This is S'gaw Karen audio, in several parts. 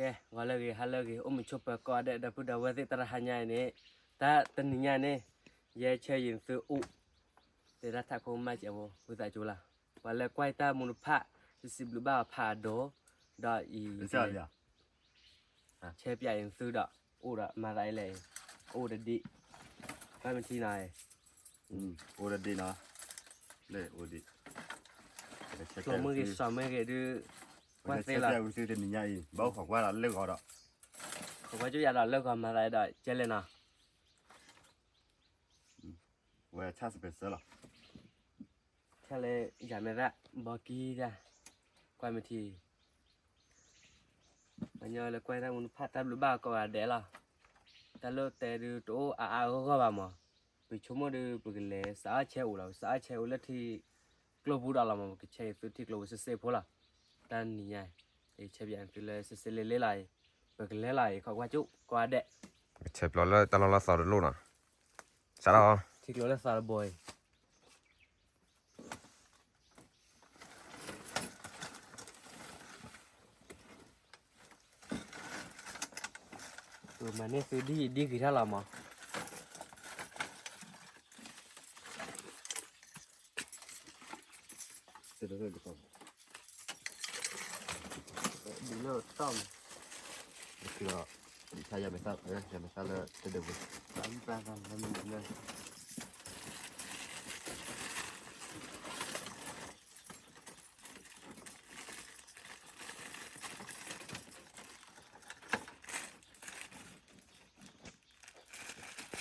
ကဲ ဂီၤလၢအဂ့ၤ ဟါလၢအဂ့ၤ အိၣ်မုာ်ဆိးပၢၤကိးဂၤဒဲး ဒီပုၢ်ဒီဝဲၢ်သ့ၣ် တၢ်တဟါညါအံၤန့ၣ် တၢ်တနံၤညါန့ၣ် ယဲဆၢယံၤသုအိၣ် တဲဒၣ်ထးခိၣ်မၢ်စဲးဖိ ဝံသးစူၤလီၤ. ပှၤလၢကွၢ်တၢ်မူတဖၣ် စံးဘျုးဘၣ်အီၤဖးအဒိၣ် ဒီးအံၤ ဆဲပၠးအံၤသုဒီး အိၣ်ဒီးမၤသးအံၤလဲၣ် အိၣ်တဒံး ကွၢ်မ့ၢ်ထံနီၤ အိၣ်တဒံးနီၤ လၢအိၣ်ဒံး ကျိၤမ့ၢ်ဂ့ၤ စီၤမ့ၢ်ဂ့ၤဒုး ကွၢ်သ့လီၤ ဝံသုတနံၤညါအံၤ ဘၣ်အိၣ်ခိးကွၢ်ဒီးလၢဂီၤဒီး ခိးကွၢ်ကၠူၣ်ယၤဒီးလၢဂီၤမၤသးဒီး ကဲလဲၣ်နီၤ ဝဲဆၣ်စပယ်ဆၢလီၤ ဆၣ်လၢ ယၤမဲာ်သၣ် ဘီကံတၢ် ကွၢ်မ့ၢ်ထံ ပှၤညီလၢကွၢ်တၢ်မူတဖၣ် တၢ်ဘျုးဘၣ်ကိးဂၤဒဲးလီၤ. တၢ်လၢတဲဒုးတအိၣ်အါအါဂီၢ်ဂီၢ်ဘၣ်မး, ပဆိကမိၣ်ဒုး ပကလဲၤစးအီၣ်ဆဲအိၣ်လီၤ, စးအီၣ်ဆဲအိၣ်လၢထံကျိပူၤဒီးလီၤမး, ပကဆဲအံၤသုထံကျိပူၤစ့စ့ဖိလီၤ. တၢ်နံၤညါ ယဆဲပၠးသုလၢစ့စ့လ့လ့လီၤအံၤ, ပကလဲၤလီၤအံၤ ခိးကွၢ်ကၠူၣ်ကိးဂၤဒဲး, ပဆဲပျီလၢတၢ်လီၢ်လၢသီတလိၣ်နီၤ, စးထီၣ် ထံကျိလၢသီတဘိအံၤ ပမၤန့ၢ်သုဒ်အံၤဒ်ဂ့ၤထီၣ်လီၤမး. ဒ်လၢတၢ်မး ဒီး ယမဲာ်သၣ် ယမဲာ်သၣ်လၢတဒၢး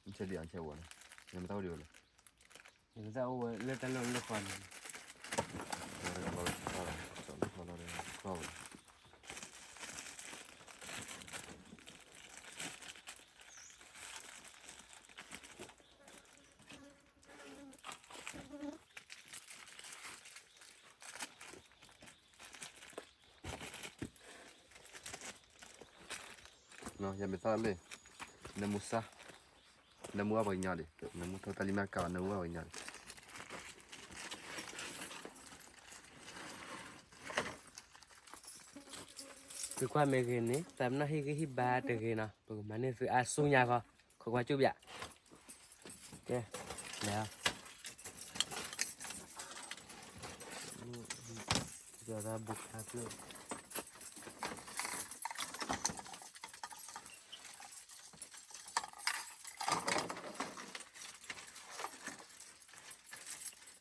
ဝဲ ဆဲဒံးအဆဲဝဲန့ၣ် ယမဲာ်သၣ်အိၣ်ဒံးဝဲလဲၣ်, ယမဲာ်သၣ်အိၣ်ဝဲလၢတၢ်လီၢ်လၢဃီန့ၣ် ယမဲာ်သၣ်လၢ နၢမူစၢ် နၢမူအပှၤကညီဒံး နၢမူထိၣ်တၢ်လံမ့ၢ်ကး နၢမူအပှၤကညီဒံး သုကွၢ်မ့ၢ်ဂ့ၤန့ၣ် သးပ့ၤနီၣ်ဟ့ၣ်ဂံၢ်ဟ့ၣ်ဘါတဂ့ၤနီၤ, ပကမၤန့ၢ်သုအါဆူညါဃီ, ခိးကွၢ်ကၠူၣ်ပၠး, ကဲ, လဲၤ, ယီၤတၢ်ဘူးခါဖျၢၣ်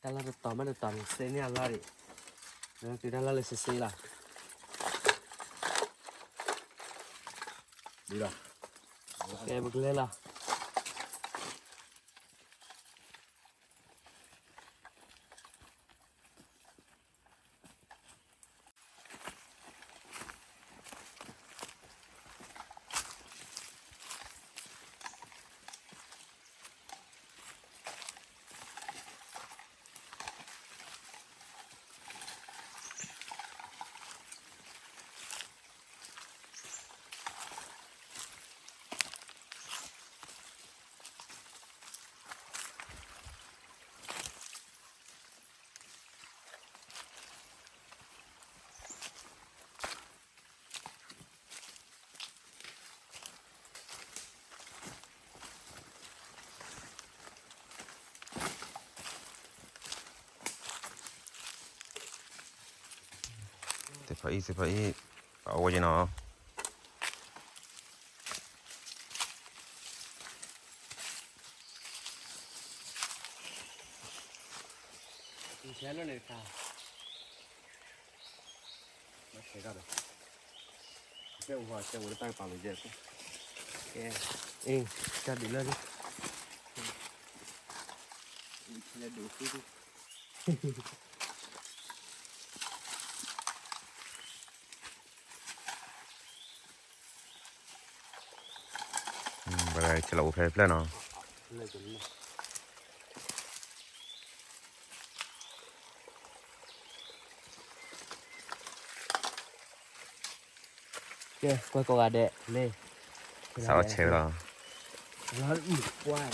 တၢ်လီၢ်တတီၤမ့ၢ်တတီၤန့ၣ် စ့န့ၢ်အလီၢ်ဒံး, တုၤတၢ်လီၢ်လၢစ့စ့လီၤ, ဒ်လီၤ, ကဲပကလဲၤလီၤ. သ့ၣ်ဖးအံၣ် သ့ၣ်ဖးအံၣ် အဝဲက့ၤနီၤ ဆဲလၢန့ၣ်တခါ ဆဲအိၣ်ဟီ ဆဲအိၣ်လၢတၢ်ကပၤလီၤယဲၢ် ကဲ အ့ တၢ်ဒုးလၢ ဆဲဒိၣ်ဃံ ပှၤဆဲလီၤအိၣ်ဖဲဖျၢၣ်နီၤ ကဲ ကွၢ်ကိးဂၤဒဲး လၢ စးထီၣ်ဆဲလီၤ လၢအံၤကွၢ်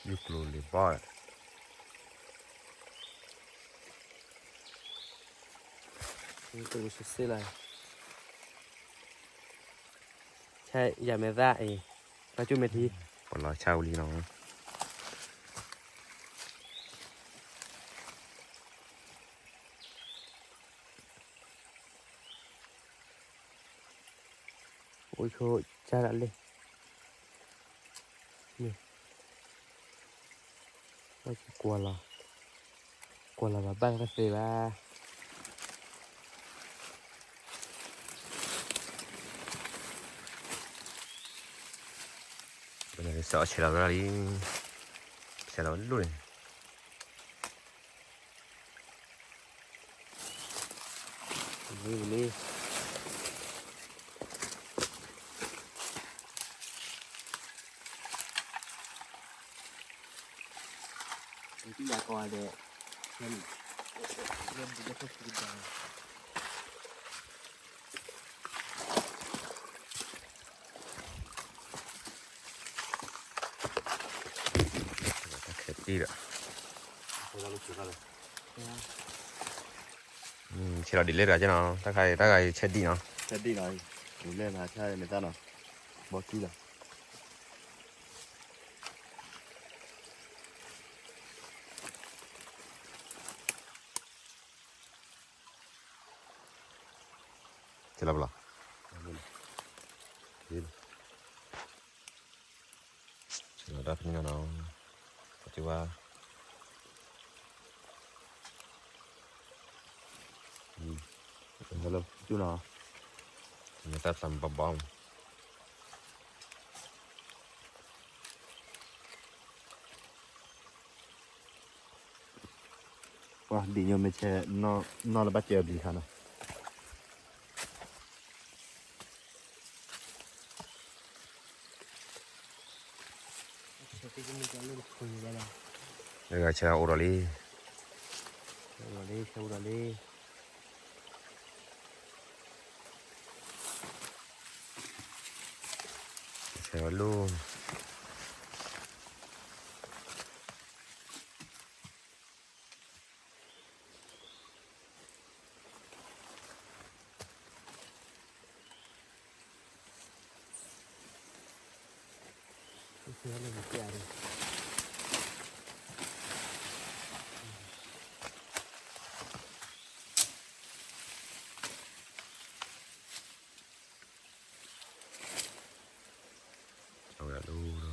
ယူကျိၤလံၤဘီၣ် တၢ်စ့လၢ ဆဲးယၤမဲာ်သၣ်အံၤ, တၢ်ကၠူၣ်မဲာ်ထံ, ပလီၤဆါဝံၤလံနီၤ. အိၣ်ဆိကၢ်ဒၣ်လံ, ကွၢ်လီၤ, ကွၢ်လီၤဘၣ်ဘၣ်တသ့ဘၣ်. စးအီၣ်ဆဲးလီၤဝဲဒၣ်လံ, ဆဲးလီၤဝဲလိၣ်န့ၣ် လံလံ တံၢ်ယၤကီးဒဲး, တၢ်ခဲတံၢ်ဒီး, ဆဲးလီၤဒ်လဲၣ်တဂၤကနီၤ, တၢ်ခါအံၤ တၢ်ဂၤအံၤဆဲးဒံၣ်နီၤ, ဆဲးဒံၣ်နီၤ, လဲၣ်မၤဆါမဲာ်သၣ်နီၤ, ဘီကံလီၤ. ဆဲးလီၤဘၣ်လီၤ, ဆဲးလီၤတၢ်ဖဲန့ၣ်နီၤ, ပက့ၤဝါ, ဟဲလၢကၠူၣ်နီၤ, မ့ၢ်တၢ်သးဘီဘီ ပှၤဒ်ညိမ့ၢ်ဆဲး, နီၢ်လၢဘၣ်ကဲအီၤဘျံးခါနီၤ, လၢဂၤဆဲးအိၣ်ဒီးလံ, အိၣ်ဒီးလံ, ဆဲးအိၣ်ဒီးလံ. ဆဲးဝဲလိၣ်, အဝဲဒၣ်လိၣ်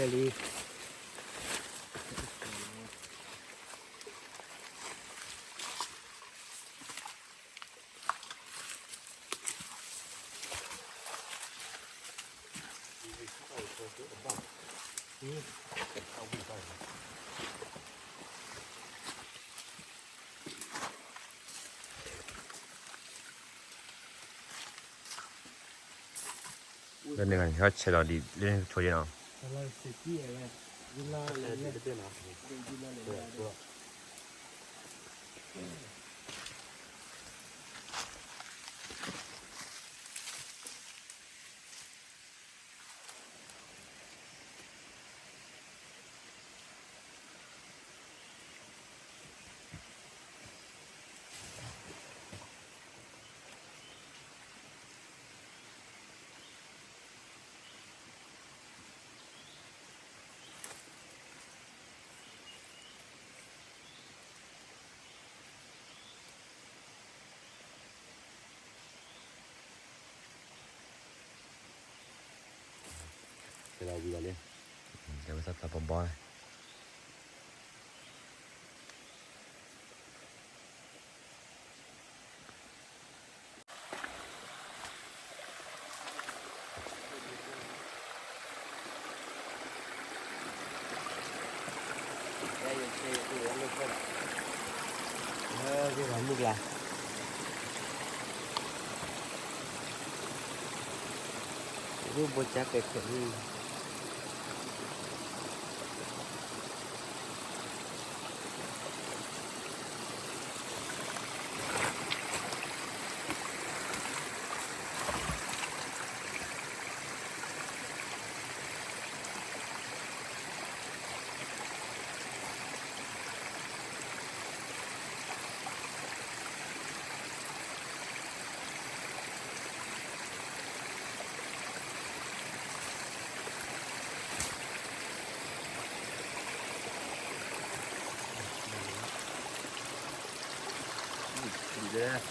ဒီး, ဆဲးအိၣ်ခံဖျၢၣ်လံ. လၢန့ၣ်ဂၤန့ၣ် ဟဲဆဲးလီၤဒ်လၢန့ၣ်ကဆိယဲၢ်နီၤ. တဲဝဲတၢ်သးပီၤဘီ, မုၢ်ကျါ, ရူၢ်ဘိကၠါကဲခဲလံ. ဒ်လဲၣ်.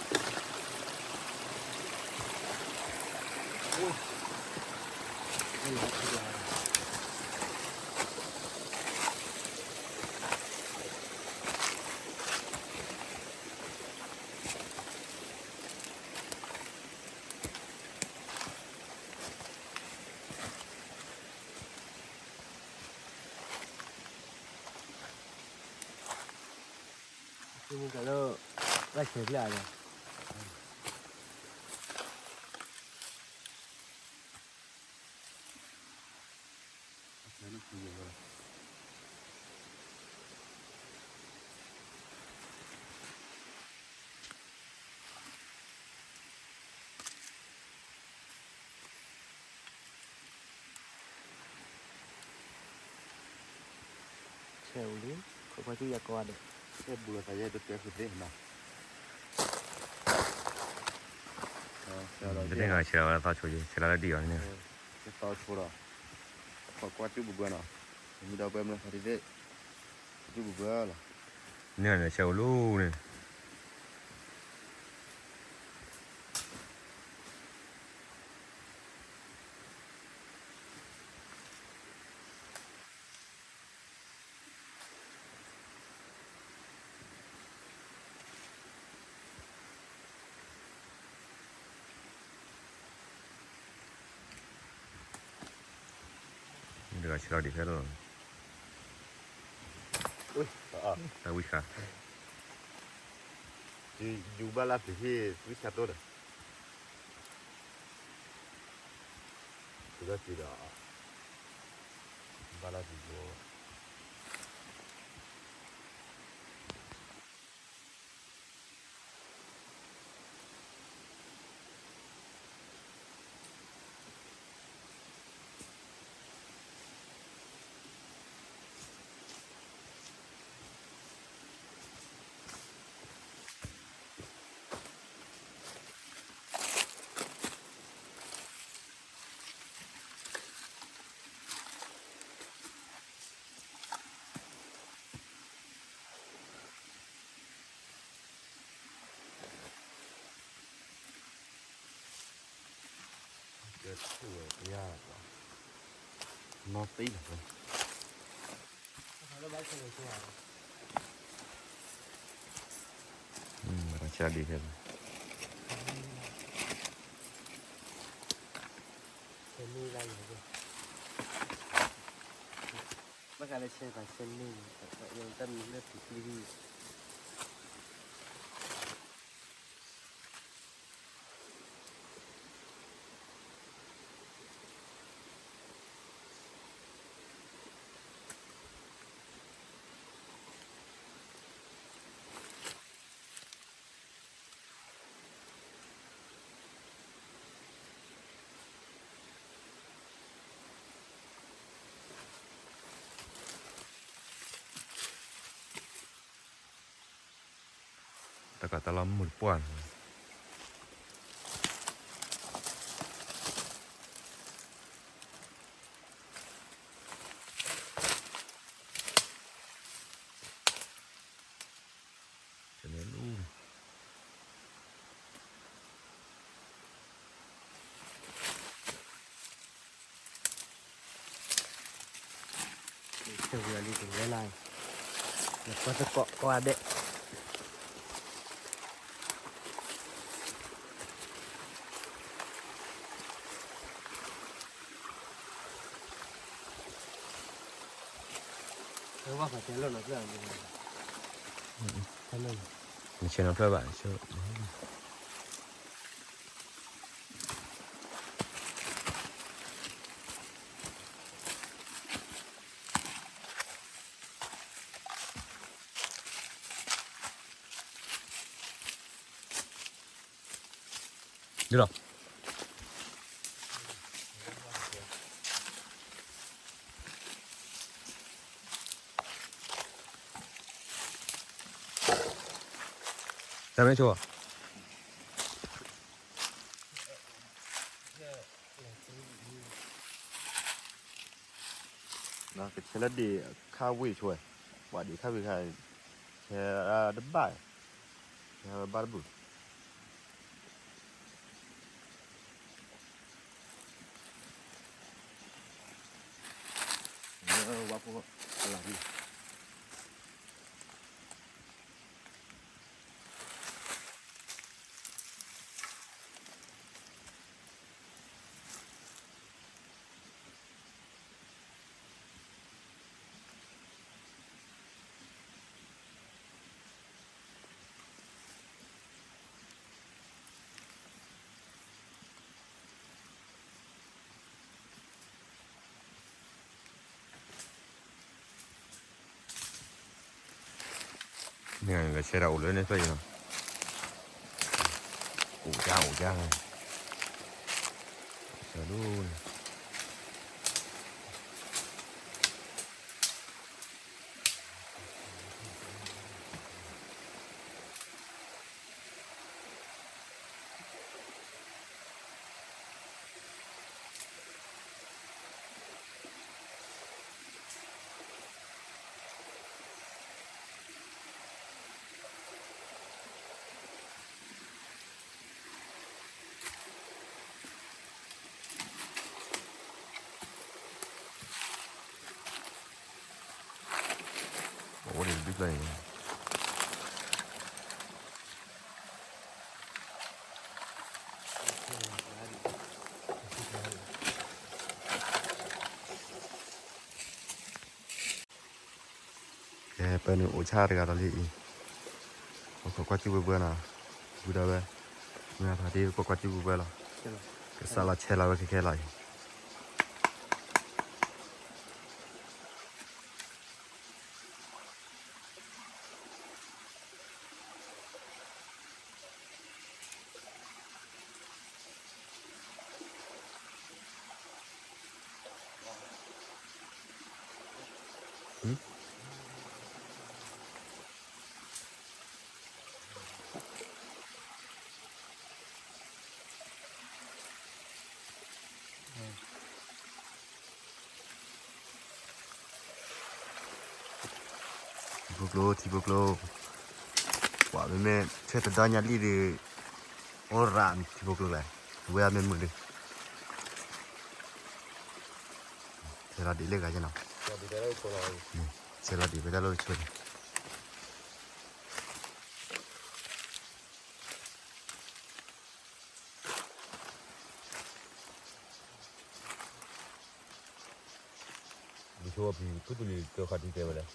မုၢ်ကလၢ လၢဆဲးကျၢၢ်ဒီး ဆဲးအိၣ်လံ, ခိၣ်ဖီစုယၤကိးဂၤဒဲး, ဆဲးဘူးလီၤသးယဲတတဲဃုာ်သ့နီၤ, တန့ၢ်ဂၤဆဲးလီၤဝဲသီဆိယဲ ဆဲးလီၤလၢဒံၣ်အီၤန့ၣ်, သီဆိဒီး ဖီၣ်ကွၢ်တူၢ်ပူၤပှဲၤနီၤ, မ့ၢ်ဒီပုၢ်ဝဲၢ်မုၢ်လၢ်သးဒ်သ့ၣ်, တူၢ်ပူၤပှဲၤလီၤ, န့ၣ်န့ၣ်ဆဲးအိၣ်လံန့ၣ် မ့ၢ်တဂၤဆဲးလီၤဒံးဖဲလီၤ, တၢ်ဝံၣ်ဃာ်, ယူၤဘၣ်လၢသုးဟံၣ်သွံၣ်ဆၢတိၢ်ဒီး သုးဒီးစံးဒီး ဘၣ်လၢသုးယိ ကဲထူၣ်ဝဲပယၢ်, နီၢ်သံလီၤ, ဆၢဒံးဖဲလီၤ, ဘၣ်ဃးလၢဆဲးပၤဆဲးန့ၢ်, တၢ်မံၤလၢဖံးဖံး တၢ်ကးတၢ်လီၢ်မုၢ်တပှၢ်န့ၣ် တန့ၢ်လူ ဆၢဝံၤအီၤလံတဝဲလၢ်, နကွၢ်သကိးကွၢ်ဒဲး, ဝဲဆဲးနီၤဖျၢၣ်ဘၣ်, ဒ်လီၤ. တၢ်မ့ၢ်ဆိ ကဆဲးလၢဒံးခါဝ့ၢ်ဆိဝဲ, ပှၤဒံးခါဝ့ၢ်ခါ, ဆဲးတဘၣ်, ဆဲး ဝဲဘၣ်တဘူၣ် ဝါဖိအလီၤဒံး မ့ၢ်ဂ့ၤ ဆဲးတၢ်အိၣ်လၢန့ၣ်ဖဲအံၤလီၤ, အိၣ်ကါ အိၣ်ကါ, ဆဲးဒိၣ်န့ၣ် အိၣ်ဒံးတဘျီန့ၣ် ကဲ ပၢနုာ်အိၣ်ဆၣ်တဂၤဒီးလံအံၤ, ပကွၢ်ကွၢ်စုၣ်ဘှဲဘှဲနီၤ, ဝံၤဒီးဝဲ, မ့ၢ်ဖးဒ့ ပကွၢ်ကွၢ်စုၣ်ဘှဲဘှဲလီၤ, ကစးလီၤဆဲးလီၤဝဲခဲခဲလီၤအံၤ. ထံဖိကျိ ထံဖိကျိ, ပှၤမ့မ့ၢ်ဆဲးတဒီညါလံဒီး, အိၣ်ရၣ်ထံဖိကျိလဲၣ်, ဝဲအမ့ၢ်မုာ်ဒီး, ဆဲးလီၤဒံးလၢဂၤကနီၤ, ဆဲးလီၤဒံးဝဲဒၣ်လၢဆိန့ၣ် ဒ်ဆိဖံ ကူတူၢ်လံၤကၢခီၣ်ထံတဲဝဲလဲၣ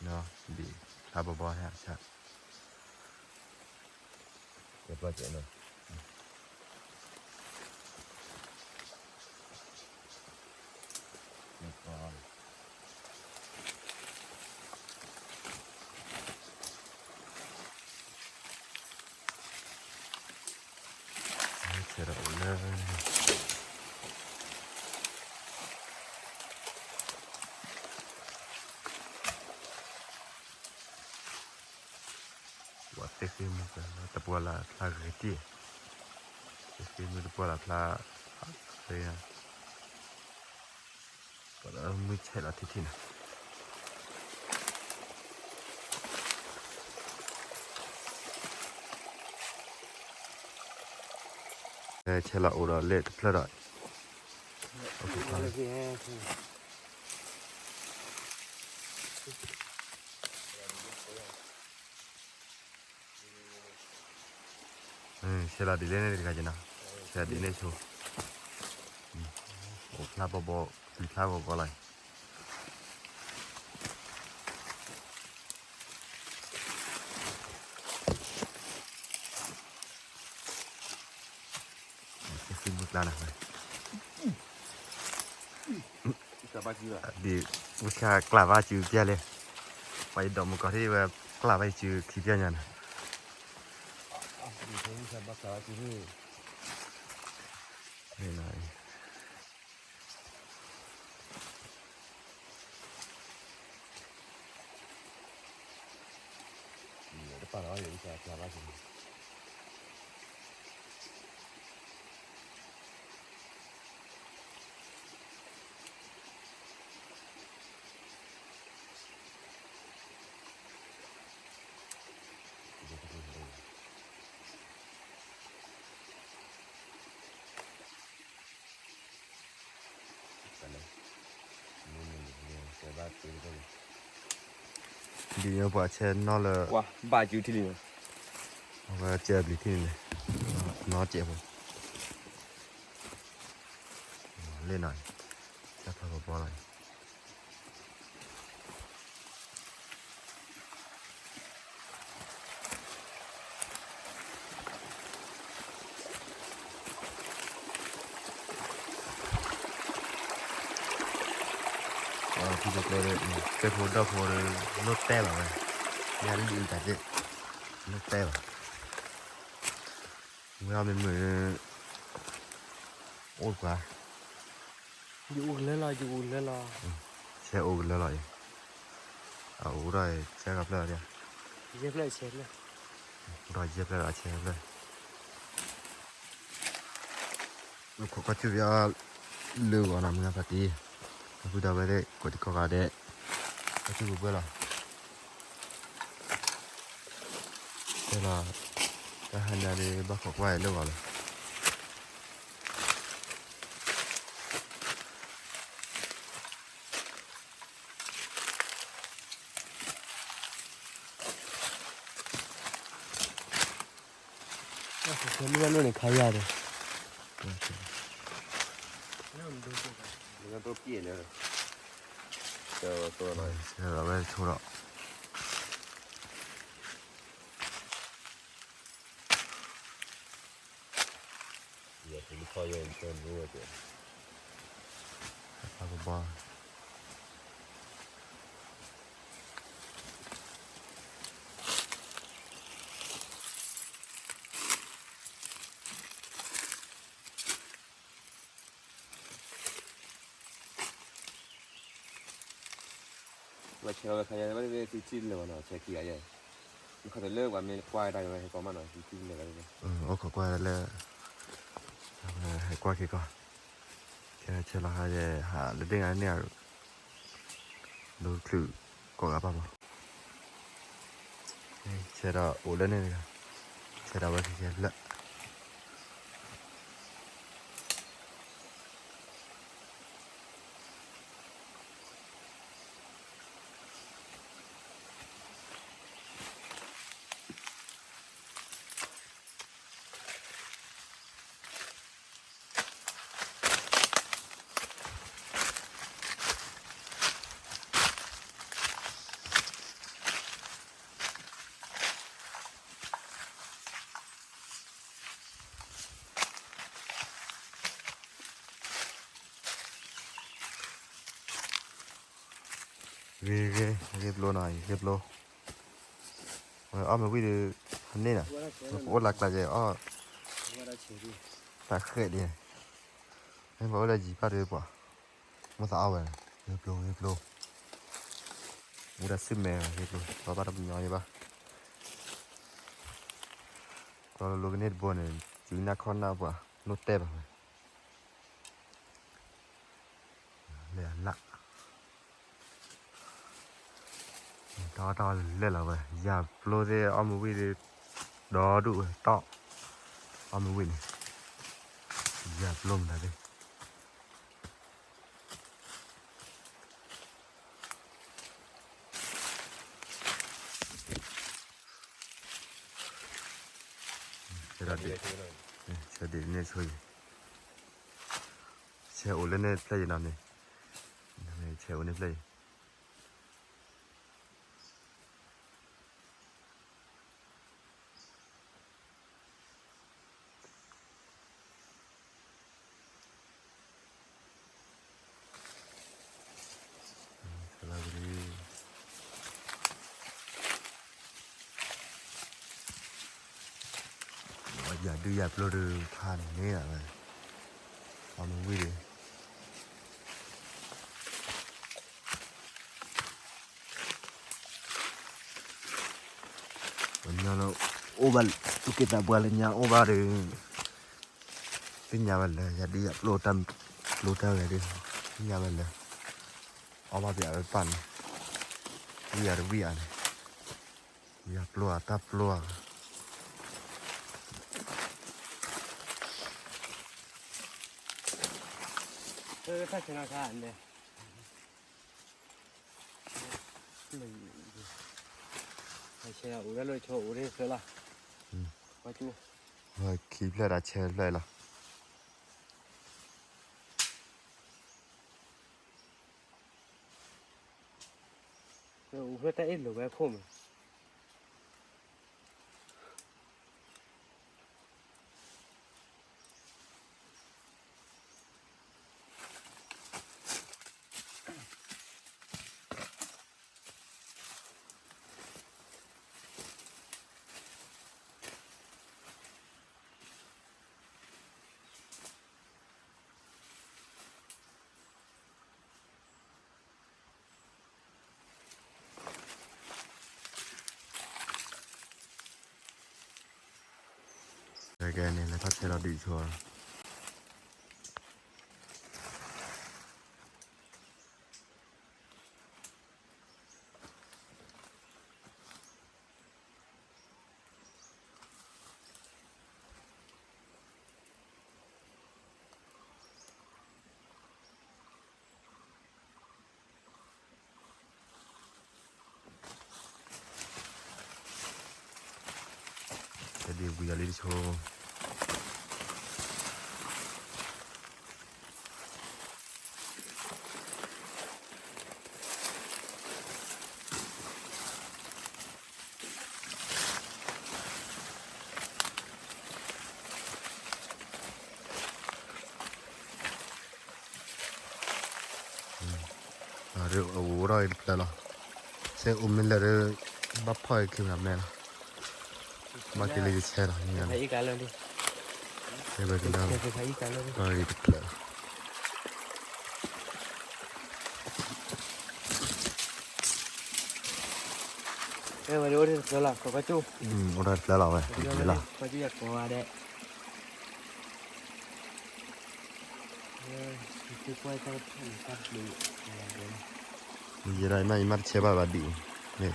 ်, ဒ်ဖျါဘီဘီဟဲဆၣ်, ကဲပျီကဲနီၤ ဆဲးဒီးအိၣ်လၢ ပှၤသ့ၣ်ဃ့မုၢ်တပှၢ်လၢ်ဖျါဂ့ၤတံၢ်, သ့ၣ်ဃ့မုၢ်တပှၢ်လၢ်ဖျါ, ပှၤလၢမုၢ်ဆဲးလီၤထံထံန့ၣ် ဆဲးလီၤအိၣ်ဒီးလဲၤတဖျၢၣ်ဒီး ဆဲးလီၤဒ်လဲၣ်န့ၣ်တခါက့နီၤ, ဆဲးဒ်န့ၣ်ဆိ, အိၣ်ဖျါဘီဘီ, သံဖျါဂီၤဂီၤလီၤ. သ့ၣ်ဃ့မုၢ်ကျါန့ၣ်, ဒ်ဝဲဆၣ်ကျၢ်ဘၣ်စုပျဲလဲၣ်, ပှၤအံၤဒီးမုၢ်ကီၢ်ထံၣ်ဝဲကျၢ်ဘၣ်စုခံပျဲညါန့ၣ် တပာ်လီၤယဝဲဆၣ်ကျၢ်ဘၣ်စု ဒ်န့ၣ်ပှၤဆဲနီၢ်လၢ ဘၣ်ကၠူထံလံန့ၣ်, အဝဲကဲဘျုးထံန့ၣ်န့ၣ်, နီၢ်ကဲဖိ, လ့ၣ်နီၤ, ဆဲဖျါကဘီလီၤ. ဖုကကျဲဒီး ကဲဖိဒီၣ်ဖိဒီး လိၣ်တဲဘၣ်ဝဲ, ညၣ်လံၣ်တၢ်သ့ၣ်, လိၣ်တဲဘၣ်, မ့ၢ်အီၣ်မ့ၢ်မုာ် အိၣ်ပှၤ ယအိၣ်ကလၢလီၤ, ယအိၣ်ကလၢလီၤ, ဆဲအိၣ်ကလၢလီၤအံၤ, အအိၣ်ဒီးဆဲကဖျၢၣ်, ယဲၢ်ဖျၢၣ်ဆဲဖျၢၣ်, ဒီးယဲၢ်ဖျၢၣ်ဒီးဆဲဖျၢၣ်, ခိးကွၢ်ဆူၣ်ဖဲအီၤလၢဂီၤနီၤ မုၢ်ဂၤဖးတံၢ်, အဃုဒၣ်ဝဲသ့ၣ် ကိးတံၤကိးဂၤဒဲး, ကွၢ်ဆူၣ်ပှဲၤပှဲၤလီၤ. တဲလီၤ, တၢ်ဟါညါဒီး ဘၣ်ခိးကွၢ်အံၤလၢဂီၤလီၤ. မ့ၢ်န့ၣ်ခါယၤဒီး, မ့ၢ်တိၢ်ပျဲၢ်လၢ, ဝဲဆိဒီး ဖးကဘီ ဝဲဆဲးလီၤဝဲခါယၤ ဝဲသုထံၣ်လၢာ်ဘၣ်နီၤ ဆဲးခံဂၤယဲၢ်, ခီတလၢပှၤမ့ၢ်ကွၢ်တၢ်ဝဲဟဲကီမးနီၤ သုထံၣ်လၢာ်ဘၣ်, အိၣ်ခိးကွၢ်လၢ, ဟဲကွၢ်ခံကီၢ်, ဆဲးဆဲးလီၤခါယဲၢ် ဟးလၢဒ့ၣ်ဂၤန့ၣ် ဒိချုးကိးဂၤဘၣ်မး, ဆဲးဒီးအိၣ်လၢန့ၣ်တဂၤ, ဆဲးဒီးဝဲခံဆဲးဖျၢၣ် ဂ့ၤဂ့ၤ ဂ့ၤပျိနီၤ ဂ့ၤပျိ, အီၣ်မ့ၢ်ဝံၣ်ဒီး ဟန့ၢ်နီၤ, ပအိၣ်လၢကျါယဲၢ်အီၣ်, တၢ်ဃဲးဒ်, မ့ၢ်ပှၤအိၣ်လၢယံၤပၢ်ဒီးပှၤ, မိၣ်သးအီၣ်ဝဲ, ဂ့ၤပျိ ဂ့ၤပျိ, မူဒါဆူၣ်မဲာ် ဂ့ၤပျိ လီၤဘၣ်တပညီယဘၣ်, ကျီလၢလိကန့ၢ်တဘိန့ၣ် စုနၢ်ခီၣ်နၢ်ပှၤ လိၣ်တဲဘၣ်ဝဲ လဲၤအလၣ်, တၢ်အီၣ်တၢ်အီလဲၤလီၤဝဲ ယၤပျိသ့ၣ်အီၣ်မ့ၢ်ဝံၣ်သ့ၣ်, ဒီဒူၣ်ဝဲတီၣ်, အီၣ်မ့ၢ်ဝံၣ်န့ၣ်, ယၤပျိမတၤသ့ၣ်, ဆဲးဒ်န့ၣ်ဆိယံၤ, ဆဲးအိၣ်လၢန့ၣ်ဖျၢၣ်ယံၤနီၤန့ၣ်, ဆဲးအိၣ်န့ၣ်ဖျၢၣ်ယံၤ ယၤဒုးယၤပျိဒုးဖးန့ၣ်န့ၣ်ဝဲ, အီၣ်မ့ၢ်ဝံၣ်ဒီး ပှၤညီလၢအိၣ်ဘၣ် သူၣ်က့သးပှၢ်လၢညါအိၣ်ဘၣ်ဒီး သ့ၣ်ညါဝဲလၢ ယၤဒုးယၤပျိတၢ်ပျိတၢ်ဂဲၤဒုး သ့ၣ်ညါဝဲလၢ အီၣ်ဘၣ်ပျးဝဲပၢ်န့ၣ် ဝံၣ်ယၤတဝံၣ်အါန့ၣ် ယၤပျိအတၢ်ပျိအါ တၢ်ဆဲးနီၢ်ခါန့ၣ် ပျဲၢ် ဆဲးအိၣ်ဝဲလၢဆိအိၣ်ဒ်သိးလီၤ. ပှၤကၠိ, ခံဖျၢၣ်ဒီးဆဲးဖျၢၣ်လီၤ. အိၣ်ဖျဲၣ်တၢ်အ့ၣ်လိာ်ဝဲခိၣ်မး. ကဲန့ၣ် လဲၤထီၣ်ဆဲးလီၤဒုးဆိလီၤ. တဒ်ဝံၤအီၤလံတဆိ. အအိၣ်ဒီးတဖျၢၣ်လီၤ. စဲအိၣ်မ့ၢ်လၢာ်ဒီး ဘၣ်ဖီၣ်အခံဂၤမဲလီၤ. ဘၣ်က့ၤလၢယဆဲးလီၤ. တဲဘၣ်က့ၤလၢ ဘၣ်က့ၤတဖျၢၣ်လီၤ. အိၣ်ဒီးတဖျၢၣ်လီၤဝဲ လီၤ. ယဲဒၣ်အံၤမ့ၢ်ယမ့ၢ်တဆဲးဘၣ်ဘၣ်ဒံးန့ၣ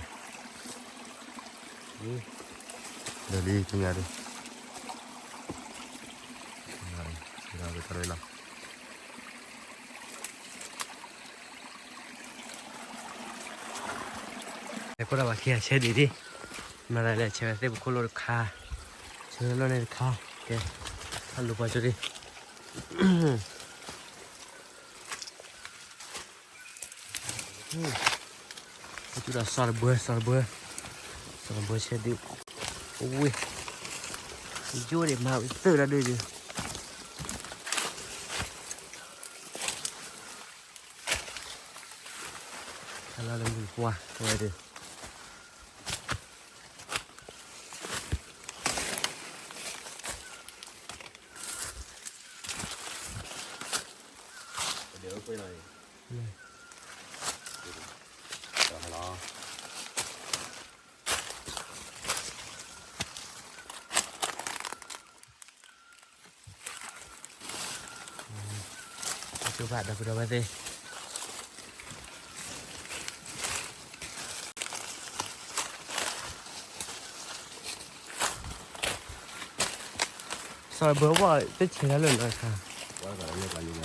်, ဒီးလံတညါဒံး, ဆဲးဒီးတၢ်ရ့လီၤ. ဟဲခိၣ်ဒၣ်ဘၣ်ခံဂၤဆဲးဒံးဒံး, မၤသးလဲၤဆဲးဝဲသ့ၣ်ပခိၣ်လိာ်တခါ, ဆဲးဝဲလီၢ်န့ၣ်တခါ, ကဲ, ဟဲလူၤပှၤကၠိဒံး. ကၠိဒီးစီၤတဘၢ စီၤတဘၢ, စီၤတဘၢဆဲးဒံး, အိၣ်ဝဲ, ယိၣ်ဒံးမၤဝံၤသၢဒၣ်ဒုးဒုး အလီၤလၢမုၢ်ပှၢ်ဝဲဒၣ်, ကၠိဘၣ်ဒီပုၢ်ဒီဝဲၢ်သ့ၣ်, စီၤဘၢဝဲသ့ၣ်ဆဲးတၢ်လၢာ်လၢခါ, ညါမ့ၢ်တၢ်အိၣ်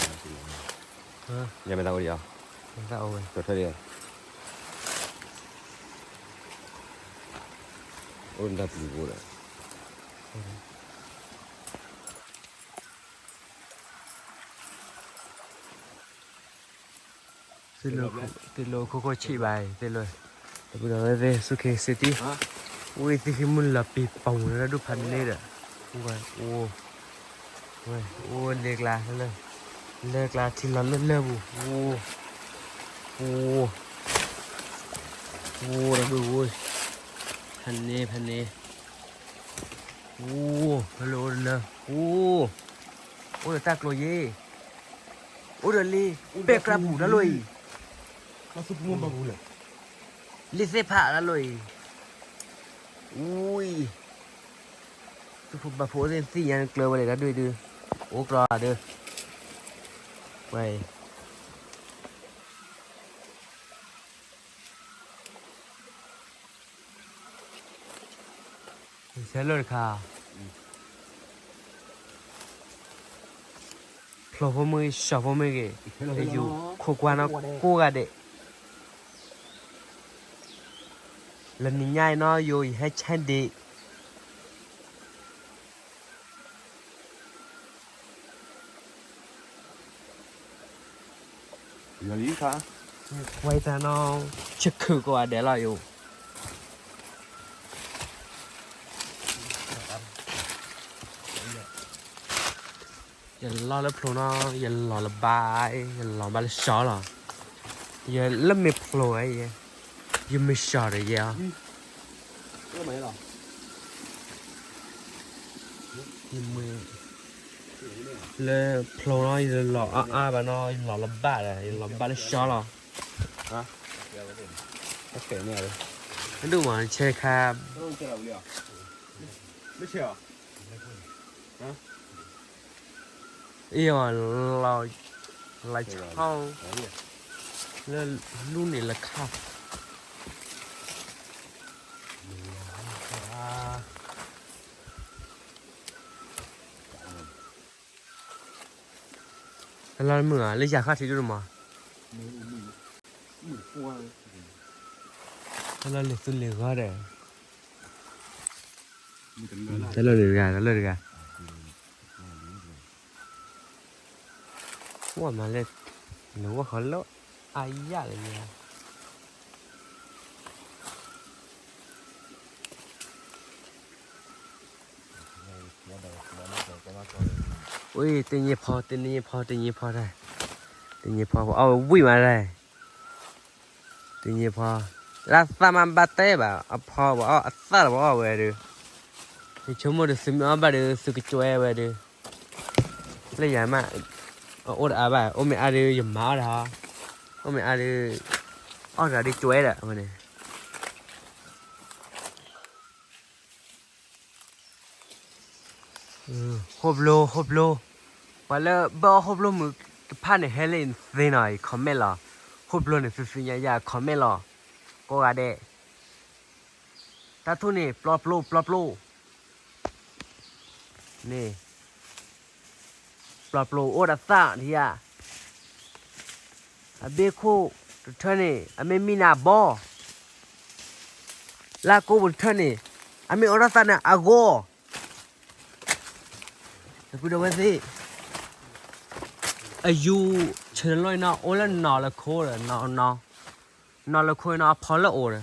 ဒံးဧါ, တၢ်အိၣ်ဝဲ, အိၣ်တၢ်ပျံၤဖိဒီး သ့ၣ်လိာ်ခိၣ်ခိၣ်ဆံးဘၣ်အံၤ သ့ၣ်လိာ်, ဒီပုၢ်ဒီဝဲၢ်သ့ၣ် စူၢ်က့ၤစ့တံၢ်, ဝံသ့ၣ်ဃံမုၢ်လီၤပံၤပူၤလၢဒိၣ်ဖးန့ၣ်ဒီး, ဝဲ, ဝဲ, အိၣ်လဲၤကျါလၢ, လဲၤကျါထံလီၤလၢလၢပူၤ, ဝဲ, ဝဲ, ဝဲ, ဖဲန့ၣ် ဖဲန့ၣ်, ဝဲ, ဖဲလၢအိၣ်တလၢ, ဝဲ, အိၣ်ဒီးတၢ်ကျိၤယ့ၣ် အိၣ်ဒီးလ့, ပဲာ်ကြၢးပူၤတၢ်လီၢ်အံၤ, လ့သ့ၣ်ဖးတၢ်လီၢ်အံၤ, ဝံ, သူၣ်ဖိဘၣ်ဖိသ့ၣ်သ့ၣ်ညါနကျၢၤဝဲလဲၣ်တၢ်ဒုၣ်ဒုၣ်, အိၣ်ကျီဒီး, ဝဲ, ဆဲးလၢာ်တခါ, ဖျိဖိမုၢ်ဂ့ၤ စီၤဖိမုၢ်ဂ့ၤ, ယူၤခိၣ်ကွၢ်နီၢ်ကိးဂၤဒဲး, လၢနံၤညါအံၤနီၤ ယိၤ ယဟဲဆဲဒ့း ဝဲတၢ်နီၤ ဆခုၣ်ကိးဂၤဒဲးလီၤယိၤ ယလီၤလၢဖျိနီၤ ယလီၤလၢဘါ ယလီၤဘၣ်လၢၡီလီၤ ယလၢမ့ၢ်ဖျိဝဲ ယမ့ၢ်ၡီဒီးယဲအီၤ လၢဖျိနီၤ ယလီၤအါအါဘၣ်နီၤ ယလီၤလၢဘၣ်ဒီး ယလီၤဘၣ်လၢၡီလီၤ ဒိၣ်မးဆဲခါ အ့ၣ် လီၤဆီ လၢလူန့ၣ်လၢခါ တလီၤမုာ်ဧါ လၢယၤခီၣ်ထံးဒိၣ်မး တလီၤလံာ်သူလ့ၤဂီၤဒီး တလီၤလံာ်တဂၤ တလီၤတဂၤ ဝဲမၤလဲၣ် နဝဲဃီလၢအယၣ်လၢညါ ဝံၤ တညံးဖီ တညံးဖီ တညံးဖီတၢ် တညံးဖီ ပအီၣ်ဝံၤမးတၢ် တညံးဖီ လၢသၣ်မးဘၣ်တဲဘၣ် အဖီပအီၣ် အသၣ်ဒီးပအီၣ်ဝဲဒုး ယဆိကမိၣ်ဒီးသုမ့ၢ်အီၣ်ဘၣ်ဒီး သုကကွဲဝဲဒုး လၢယၤမး အအိၣ်တအါဘၣ် အိၣ်မ့ၢ်အါဒုး ယမၤအီၣ်တၢ်ဟီ အိၣ်မ့ၢ်အါဒုး အီၣ်တၢ်ဒုးကွဲဒီး အဝဲန့ၣ် ဟိဘျိ ဟိဘျိ ပှၤလၢဘၢအီၣ်ဟိဘျိမုၢ်တဖၣ်န့ၣ် ဟဲလၢနသ့နီၤ comment လီၤ ဟိဘျိန့ၣ် သုသ့ၣ်ညါယၤ comment လီၤ ကိးဂၤဒဲး တၢ်ထူၣ်န့ၣ် ပျီပျိ ပျီပျိ န့ၣ် ပျီပျိအိၣ်ဒီးသၣ်ဒံးဧါ အဘ့ၣ်ခိၣ်တထၢၣ်န့ၣ် အမ့ၢ်မံနၤဘီ လၢကိးပူၤတထၢၣ်န့ၣ် အမ့ၢ်အိၣ်ဒီးသၣ်န့ၣ်အဂီၢ် ဒီပုၢ်ဒီဝဲၢ်သ့ၣ် အယူၤဆၢလီၤအံၤနီၤ အိၣ်လၢနီၤလၢခိဒီး နီၤ နီၤလၢခိနီၤ အဖီလၢအိၣ်ဒီး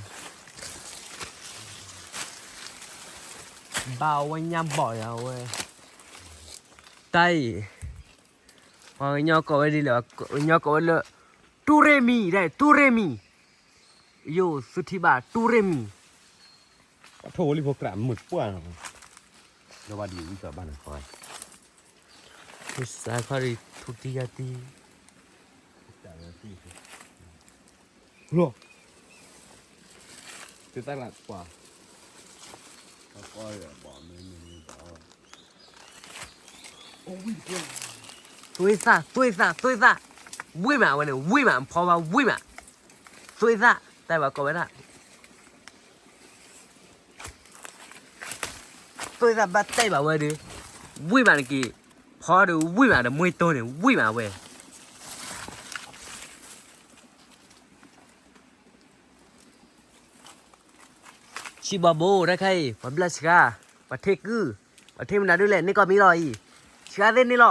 ဘၣ်အဝဲညၣ်ဘီၣ်ယၤဝဲ တၢ်အံၤ ပှၤကညီကိးဝဲဒ်လဲၣ် ကညီကိးဝဲလၢ တူၢ်ရ့ၣ်မံၤ ဒ်တူၢ်ရ့ၣ်မံၤ ယိၤ သုထံၣ်ဘၣ် တူၢ်ရ့ၣ်မံၤ အထိၣ်ဝဲလံဖိကြၢ်မုာ်ပှၢ်နီၤ ဒီးဘၣ်ဒ်ဝံသးဘၣ်န့ၣ် စးခီဒ်ထူတံယါတံ လီၤ သုတၢ်လၢကွၢ် သွေးသၣ် သွေးသၣ် သွေးသၣ် ဝံၣ်မး အဝဲန့ၣ် ဝံၣ်မး ဖီဘၣ်ဝံၣ်မး သွေးသၣ် တၢ်ဘၣ်ကိးဝဲဒၣ် သွေးသၣ် ဘၣ်တဲဘၣ်ဝဲဒုး ဝံၣ်မးတက့ၢ် ဖီဒုးဝံၣ်မးဒီး မှဲတိၢ်န့ၣ် ဝံၣ်မးဝဲ ဆံးဘီဘိ တၢ်ခဲအံၤ ပှၤဘျၢဆှါ ပှၤထ့ကုၢ် ပှၤထ့မနုၤဒုးလဲၣ် န့ၢ်ကီၢ်မံလီၤအံၤ ဆှါသ့ၣ်န့ၣ်လီၤ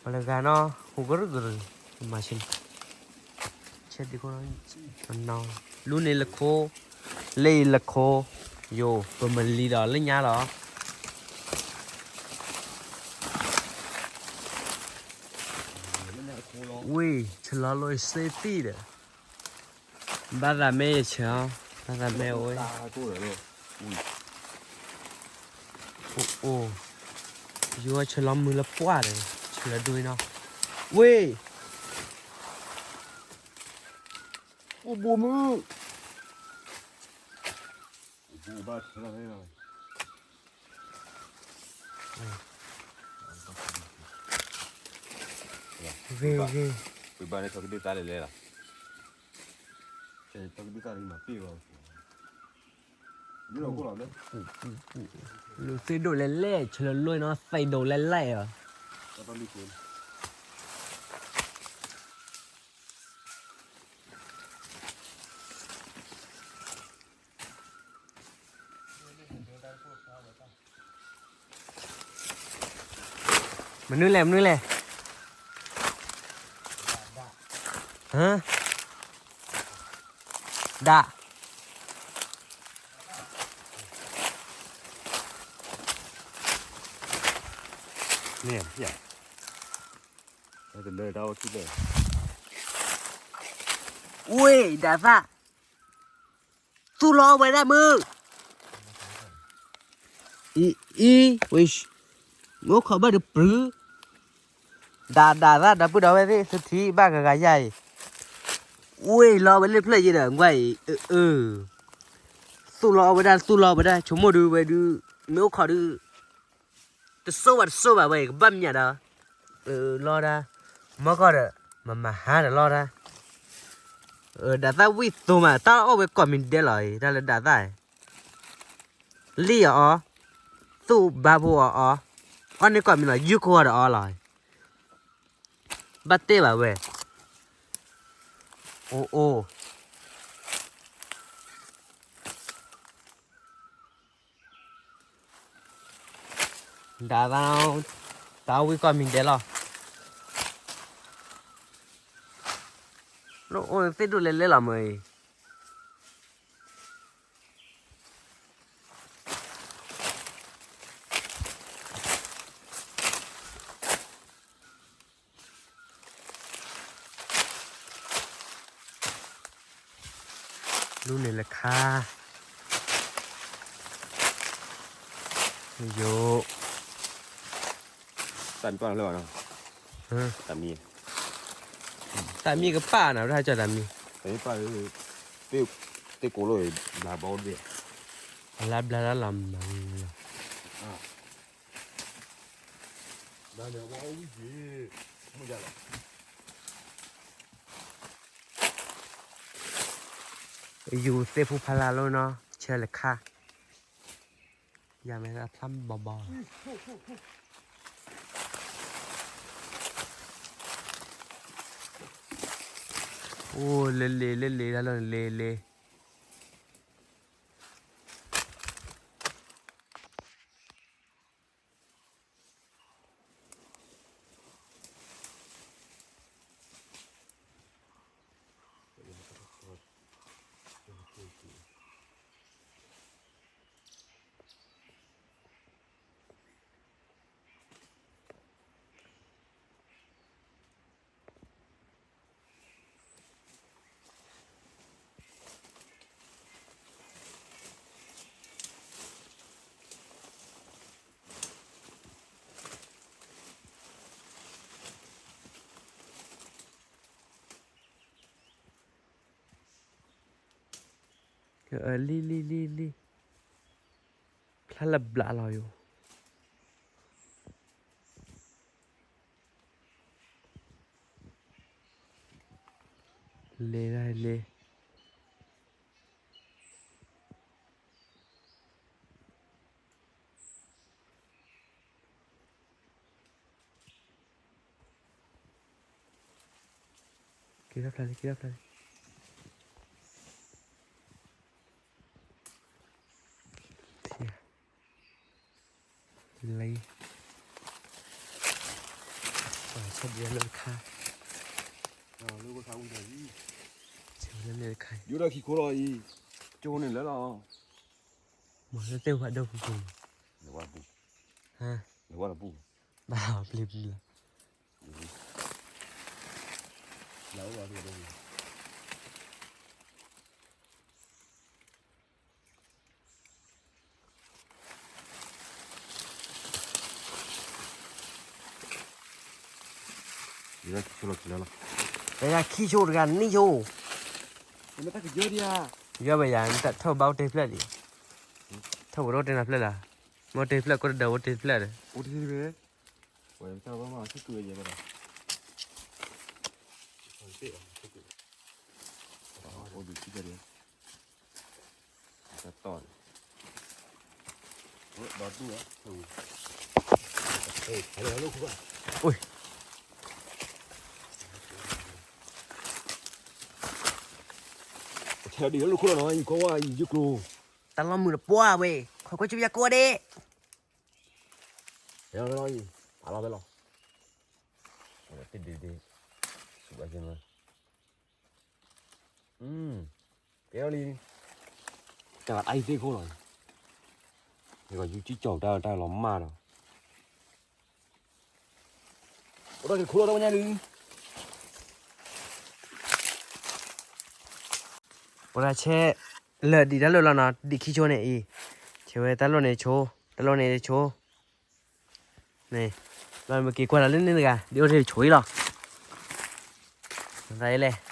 ပှၤလၢဂၤနီၤ ဟူးကရူၢ်ကရူၢ် မၤဆ့ ဆဲဒ်ခိၣ် လူန့ၣ်လၢခိ လၢအံၤလၢခိ ယိၤ ပမၤလံဒီးလၢညါလီၤ ဝံၢ် ဆလီၤလိာ်စ့သံဒီး ဘၣ်သးမ့ၢ်ယဆၢအီၤ ဘၣ်သးမ့ၢ်ဝဲ အိၣ်အိၣ် ယိၤဆလီၤမုၢ်လၢပှၢ်ဒီး ဆလီၤဒွံနီၤ ဝံၢ် အိၣ်ဘိမုၢ် ဂ့ၤဂ့ၤ ပဘၣ်န့ၣ် ထီၣ်ကဒုသးလဲၣ်လဲၣ်လီၤ ထီၣ်ကဒုသးန့ၣ်မၤပ့ၢ်ဘၣ် လူၤသ့ၣ်ဒိၣ်လဲၣ်လဲၣ် ဆလၢလွဲၢ်နီၤ သ့ၣ်ဒိၣ်လဲၣ်လဲၣ်အီၤ တၢ်ပလံၤခိၣ် မနုၤလဲၣ် မနုၤလဲၣ်, ဟ, ဒၣ်, ဝ့ၢ် ဒၣ်သၣ်, သူၣ်လီၤဝဲဒၣ်မုၢ်, အံၤ, အံၤ, ဝ့ၢ်, မ့ၢ်အိၣ်ခိးဘၣ်ဒီးပျုၤ, ဒၣ်ဒၣ်သၣ် ဒီပုၢ်ဒီဝဲၢ်သ့ၣ် သထံဘၣ်ဂၤဂၤယါအံၤ, ဝ့ၢ်လီၤဝဲလၢဖျၢၣ်ယံၤဒီး ကွၢ်အံၤ, အၢ, သူၣ်လီၤဝဲဒၣ် သူၣ်လီၤဝဲဒၣ် ဆိကမိၣ်ဒုးဝဲဒုး, မ့ၢ်အိၣ်ခိးဒုး, တစိၢ်ဘၣ်တစိၢ်ဘၣ်ဝဲ ကဘၣ်မၠးဒီး, လီၤဒၣ်, မီၢ်ကီၢ်ဒီး, မမၤဟါဒီးလီၤဒၣ်, ဒၣ်သၣ်ဝံၣ်သိမး တၢ်အီၣ်ဝဲကိးမံၤဒဲးလီၤအံၤ တၢ်လၢဒၣ်သၣ်အံၤ, လံၣ်အီၤအီၤ, သူၣ်ဘါဖိအီၤအီၤ, အီၣ်န့ၢ်ကိးမံၤလီၤ ယုၢ်ခိၣ်အီၤဒီးအီၤလီၤ, ဘၣ်တဲဘၣ်ဝဲ, အိၣ်အိၣ် ဒၣ်သၣ်, တၢ်ဝံၣ်ကိးမံၤဒဲးလီၤ, နအိၣ်သ့ၣ်ဒိၣ်လဲၣ်လဲၣ်လီၤမ့ၢ်အံၤ လူန့ၣ်လၢခါ, ယိၤ, တၢ်မံၤပၢ်လၢဘၣ်နီၤ, တၢ်မံၤ, တၢ်မံၤကပၣ်နီၤ တၢ်ကၢ်တၢ်မံၤ, တၢ်မံၤပၢ်, သ့ၣ်ကိးလိာ်, ဘျါဘီဒ့ၣ်, အလါဘျါလၢလီၤမၤလီၤ ယူၤသ့ၣ်ဖိဖးလၢ်လီၤနီၤ ဆၢလၢခါ, ယၤမ့ၢ်ဖျါဘီဘီ, အိၣ်လ့လ့လ့လ့လၢလီၤလ့လ့ လံလံလံလံ, ဖျါလၢဘျးလီၤယိၤ, လဲၤဒၣ်လဲၤ က့ၤထီၣ်ဖျါလံ က့ၤထီၣ်ဖျါလံ, လံ, ပှၤဆၢဒံးလၢတခါ, ဆၢလၢန့ၣ်တခါ, ယူၤဒီးခံခိၣ်လီၤအံၤ, ကၠိန့ၣ်လၢလီၤ, မ့ၢ်လၢသ့ၣ်ဝဲဒိၣ်ပူၤပူၤ, ဟါ, ဘၣ်ပျံၤပျံၤလီၤ. တဂၤခံဆိတဂၤနံၣ်ဆိ, ယဲဝဲယၤ နတၢ်ထီၣ်ဘၣ်အိၣ်တ့ၢ်ဖျၢၣ်လံ, ထီၣ်ဝဲဒၣ်အိၣ်တ့ၢ်နၤဖျၢၣ်လၢ, မ့ၢ်အိၣ်တ့ၢ်ဖျၢၣ် ကိးတဒၢးအိၣ်တ့ၢ်ဖျၢၣ်ဒီး, ထဲဒံးလၢခိၣ်လီၤနီၤ ယကီဝါယယုၢ်ကျိၤ, တၢ်လီၤမုာ်တပှၢ်ဝဲ, ခိးကွၢ်ကၠူပယါကိးဒဲး, ဖဲလီၤဖဲလီၤ, အလီၤဖဲလီၤ, ဒ်ဒ်ဒ်, ဆူၣ်ဘၣ်က့ၤမး, ကဲလီၤလံ, တၢ်အံၤသ့ၣ်ခိၣ်လီၤ, ယကယူကံၢ်ကၠီၣ်တၢ်တၢ်လီၤမၢ်ဒီး, အိၣ်ဒီးက့ၤခိၣ်လီၤတဝဲညါလံ. အိၣ်ဒၣ်ဆဲးလၢာ်ဒံးတၢ်လၢာ်လီၤနီၤ, ဒံးခံဆိန့ၣ်အံၤ, ဆဲးဝဲတၢ်လီၢ်န့ၣ်ဆိ, တၢ်လီၢ်န့ၣ်ဆိ, န့ၣ်, လီၤမ့ၢ်က့ၤကွၢ်လၢ်လၢန့ၣ်တဂၤ, ဒ်အိၣ်တ့ၢ်ဆိအံၤလီၤ, သးအံၤလဲၣ်.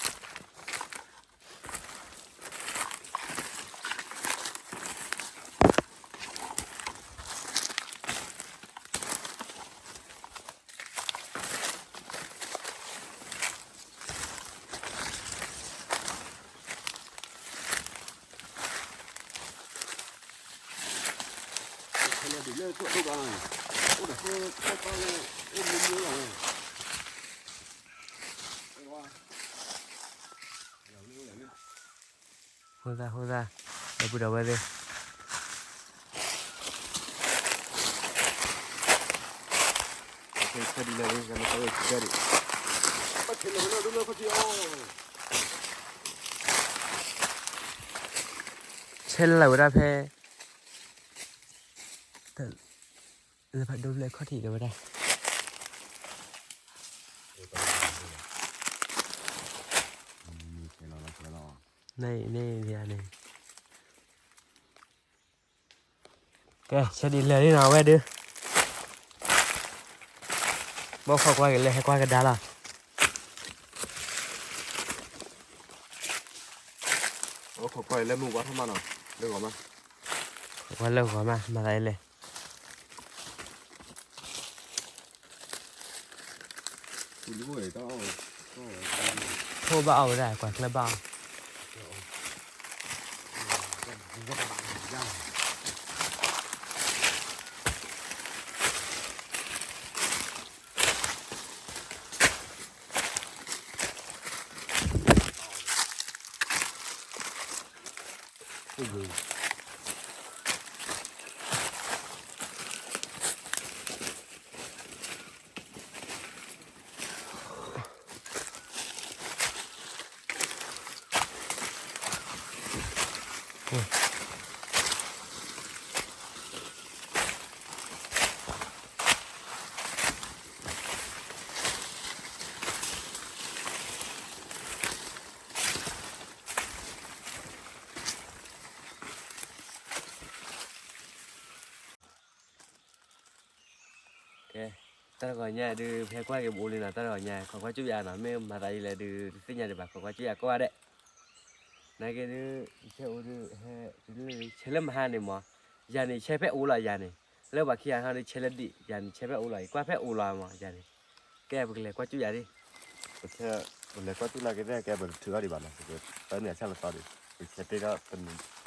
ဃိသၣ်ဃိသၣ်, ဒီပုၢ်ဒီဝဲၢ်သ့ၣ်, ဆဲးလၢ်ဝဲဒၣ်ဖဲ လၢဖးဒိၣ်ဖျဲၣ်ခီၣ်ထံးဒီးဝဲဒၣ်, န့ၣ်န့ၣ်န့ၣ်, ကဲဆဲးဒ်လဲၣ်လံနီၤ အဝဲဒုး, ဘီၣ်ခိးကွၢ်က့ၤလၢဟဲကွၢ်ကဒါလီၤ. အိၣ်ခိးကွၢ်လၢမုၢ်ဝါထီၣ်မးနီၤ, လၢဂီၤမး, ခိးကွၢ်လၢဂီၤမး မၤသးအံၤလဲၣ်. ထိၣ်ဘၣ်အီၤဝဲဒၣ် ကွၢ်ကျၢၢ်ဘၣ်အီၤ. ကဲ, တၢ်တဂီၤညါဒုး ဖဲကွၢ်က့ၤဘိလံနီၤ, တၢ်တဂီၤညါ ခိးကွၢ်ကၠူၣ်ယၤနီၤ, မ့ၢ်မၤသးဒ်လဲၣ်ဒုး တသ့ၣ်ညါဒံးဘၣ်, ခိးကွၢ်ကၠူၣ်ယၤကိးဂၤဒဲး. နာ်က့ဒုး ဆဲးအိၣ်ဒုး ဟဲ, ဆဲးလၢမဟါန့ၣ်မး, ယၤန့ၣ် ဆဲးဖဲအိၣ်လီၤယၤန့ၣ်, လၢပှၤခံဂၤဟီဒုး ဆဲးလၢဒံး, ယၤန့ၣ် ဆဲးဖဲအိၣ်လီၤ, ယကွၢ်ဖဲအိၣ်လီၤမး ယၤန့ၣ်. ကဲ ပကလဲၤကွၢ်ကၠူၣ်ယၤဒံး. ပလဲၤကွၢ်ကၠူၣ်နာ်က့ ကဲပထုးအီၤဒံးဘၣ်နီၤ, ပတၢ်န့ၣ်အဆၣ်လီၤသီဒံး, ပဆဲးတ့ထီၣ်တနံၤ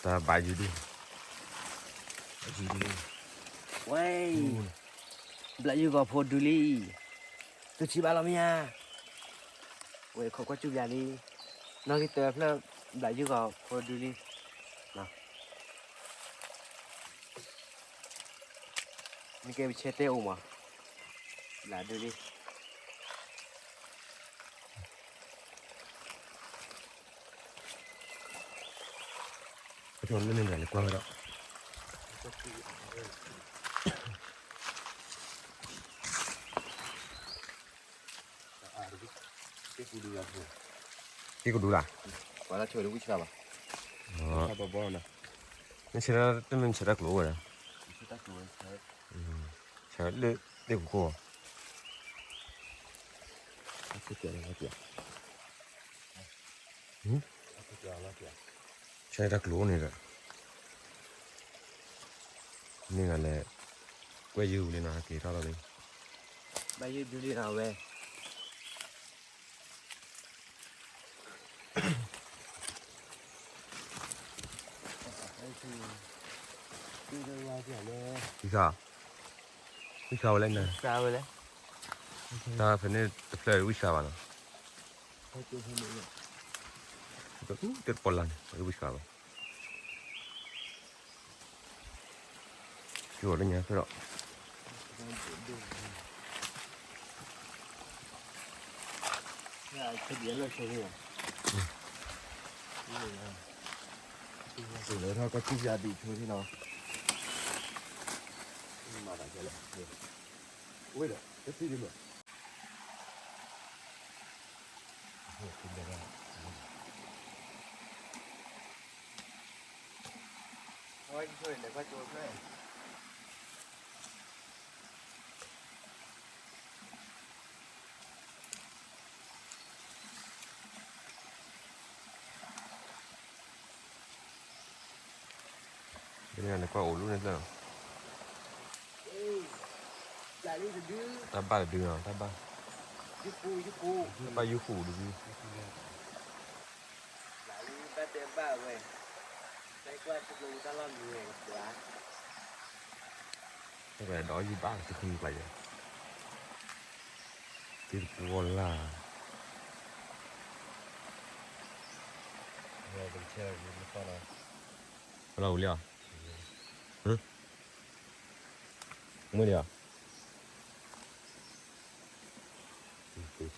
တၢ်ဘၣ်ယုၢ်ဒံး, ဝဲ, ဘျးယုၢ်ဂီၤဖိဒုလံ, သုထံၣ်ဘၣ်လီၤမ့ၢ်ဧါ. ဝဲခိးကွၢ်ကၠူၣ်ယၤလံ, နီၣ်ဂံၢ်တၢဖျၢၣ် ဘျးယုၢ်ဂီၤဖိဒုလံ. နကဲပဆဲးတဲအိၣ်မး, ဘျးဒုလံ. ကၠီလၢန့ၣ်လဲၤကွၢ်ဝဲဒီး က့ၢ်ကဒူလၢ်, ပှၤလၢဆိဝဲလၢဝံၢ်ဆှါဘၣ်, မ့ၢ်ဆဲးတၢ်တမ့ၢ်ဆဲးတၢ်ကျိၤဝဲဒၣ် ဆၢလၢသ့ၣ်ခိၣ်ခိၣ်, ဆၢတၢ်ကျိၤန့ၣ်ဒီး, န့ၣ်ဂၤလဲၣ်, ကွဲၢ်ယုၢ်လံနီၤ ဟဲက့ၤထီၣ်လီၤလံ, ဘၣ်ယုၢ်ဒုလံနီၤဝဲ ဝံၣ်ဃာ်, ဝံၣ်ဃာ်ဝဲလဲၣ်နၤ, တၢ်ဖဲန့ၣ်တဖျၢၣ်ဝံၣ်ဃာ်ဘၣ်နီၤ, တၢ်တပီၢ်လၢ်န့ၣ် ဝံၣ်ဃာ်ဘၣ်, ကၠီလၢညါဖဲဒီး လၢထီၣ်ကီၢ်ကံၢ်ယၤဒံးဆိန့ၣ်နီၤ, မၤတၢ်ခဲလၢာ်, ဝ့ၢ်ဒီး တသံဒ်မး နကွၢ်အိၣ်လူန့ၣ်လီၤ, တၢ်ဘၣ်တဒုနီၤ, တၢ်ဘၣ်, တၢ်ဘၣ်ယုၢ်ဃူတဒု, ဘၣ်တဲဘၣ်ဝဲ, တၢ်ကွၢ်ထံကျိတၢ်လီၢ်မံၤဝဲကပှၤ တၢ်ဒီးယုၢ်ဘၣ်တချုးပှၤယဲ, တ့တပူၤဂီၢ်လၢ်, ပလီၢ်ဝံၤလံဧါ, မုၢ်လံဧါ,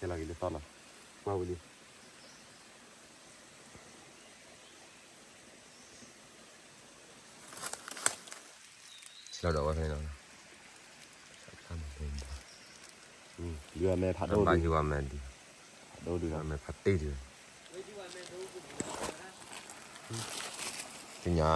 ဆဲလီၤက့ၤလၢသီနီၤ, ကွၢ်ဝံၤလံ ဆဲလီၤဒီးဝဲဖဲန့ၣ်လီၤ, ဘၣ်ယုၢ်ဝဲမဲဒ်, ဘၣ်ယုၢ်ဝဲမဲဖးတ့ၢ်ဒံး, သ့ၣ်ညါ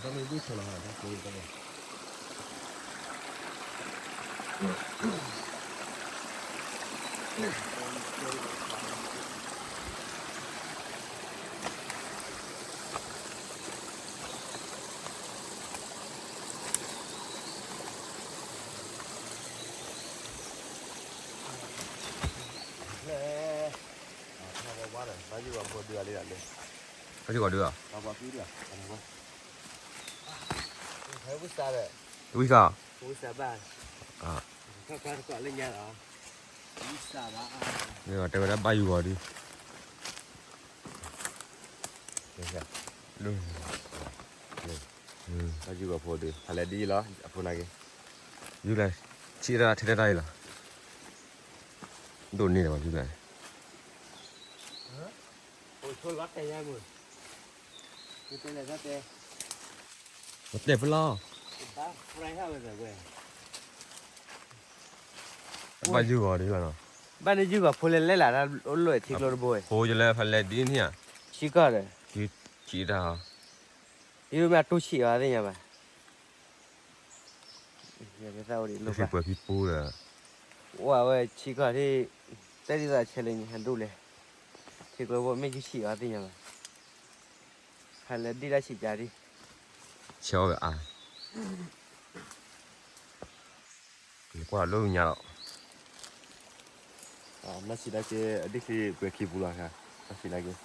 ဘၣ်ယုၢ်ဂီၤဒုးဧါ, ဝံသး, ဝံသးဘၣ်, တဲဝဲဒၣ်ဘၣ်ယုၢ်ဂီၤဒုး, ဘၣ်ယုၢ်ဂီၤဖိဒုး ဖးလဲၢ်ဒ်အံၤလီၤ အဖိနာ်က့, ယုၢ်လၢ ဆံးတၢ်ထဲတၢ်အံၤလီၤ, ဒိၣ်န့ၢ်လီၤဘၣ်ယုၢ်လၢ, အိၣ်ဆိလီၤတဲာ်ယါမုၢ်, တဲာ်ပလီၢ်, ဘၣ်ယုၢ်ဂီၤဒ်လီၤနီၤ, ဘၣ်န့ၣ်ယုၢ်ဂီၤဖိလဲၣ်လဲၣ်လၢ အိၣ်လၢထံကျိတဘိ, ဖိယလဲၣ်ဖးလဲၢ်ဒ်န့ၣ်ဧါ, ဆံးကီၢ်ဒီး, ဆံးတၢ်, ယမ့ၢ်အတူၢ်ဆံးအီၤသ့ၣ်ညါဘၣ် ယသးအိၣ်ဒံးလိၣ်ဘၣ်, ပှဲၤဖံပူဒီး, အိၣ်ဝဲဆံးကီၢ်ဒ်, တဲဒ်သိးဆဲးလၢညါဒိၣ်လဲၣ်, ထံကျိဘိမ့ၢ်ယုၢ်ဆံးအီၤသ့ၣ်ညါဘၣ်, ဖးလဲၢ်ဒ်တၢ်ဆံးကါဒ်, ဆဲးအီၤဝဲအါ, ကွၢ်လိၣ်ညါလီၤ မ့ၢ်ဆံးဒၣ်က့ အဒ့ၣ်ချံပှဲၤခံပူၤလီၤ, မ့ၢ်ဆံးဒၣ်က့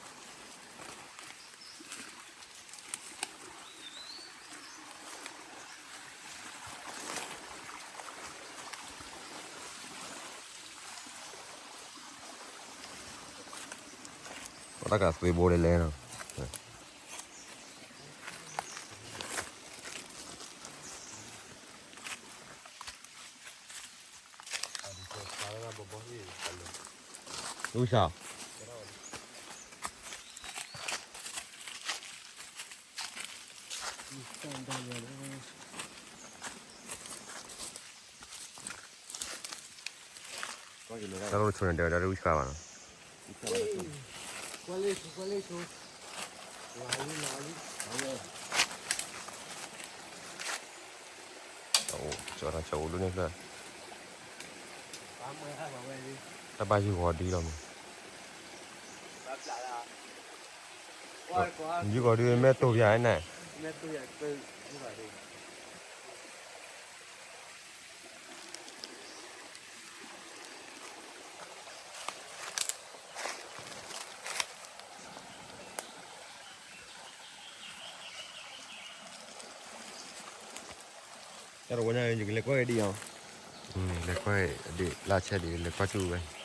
တၢ်ကးသွ့ဘိလဲၤလဲၤနီၤ ဝံသး ကီ တၢ်လီၢ်တဆိန့ၣ် ဒဲဝဲဒၣ်တဝံၣ်ဃာ်ဘၣ်နီၤ. ကၠီတၢ်ဆိအိၣ်ဒိၣ်န့ၣ်ဖျၢၣ်, တၢ်ဘၣ်ယုၢ်ဂီၤဒုလီၤမး, ယုၢ်ဂီၤဒုမ့ၢ်တိၢ်ပၠးန့ၣ် တၢ်တဝီညါ ယကလဲၤကွၢ်က့ၤဒံးအီၤ, လဲၤကွၢ်ဒံး လၢဆဲဒံး လဲၤကွၢ်ကၠူၣ်ဝဲ.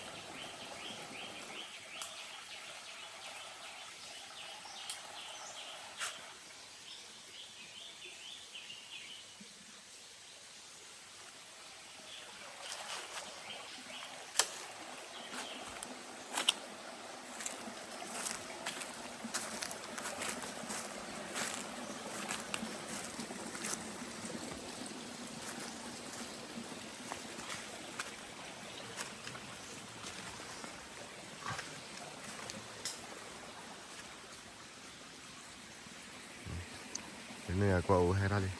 န့ၣ်ကွၢ်အိၣ်ဟဲထီၣ်လံ.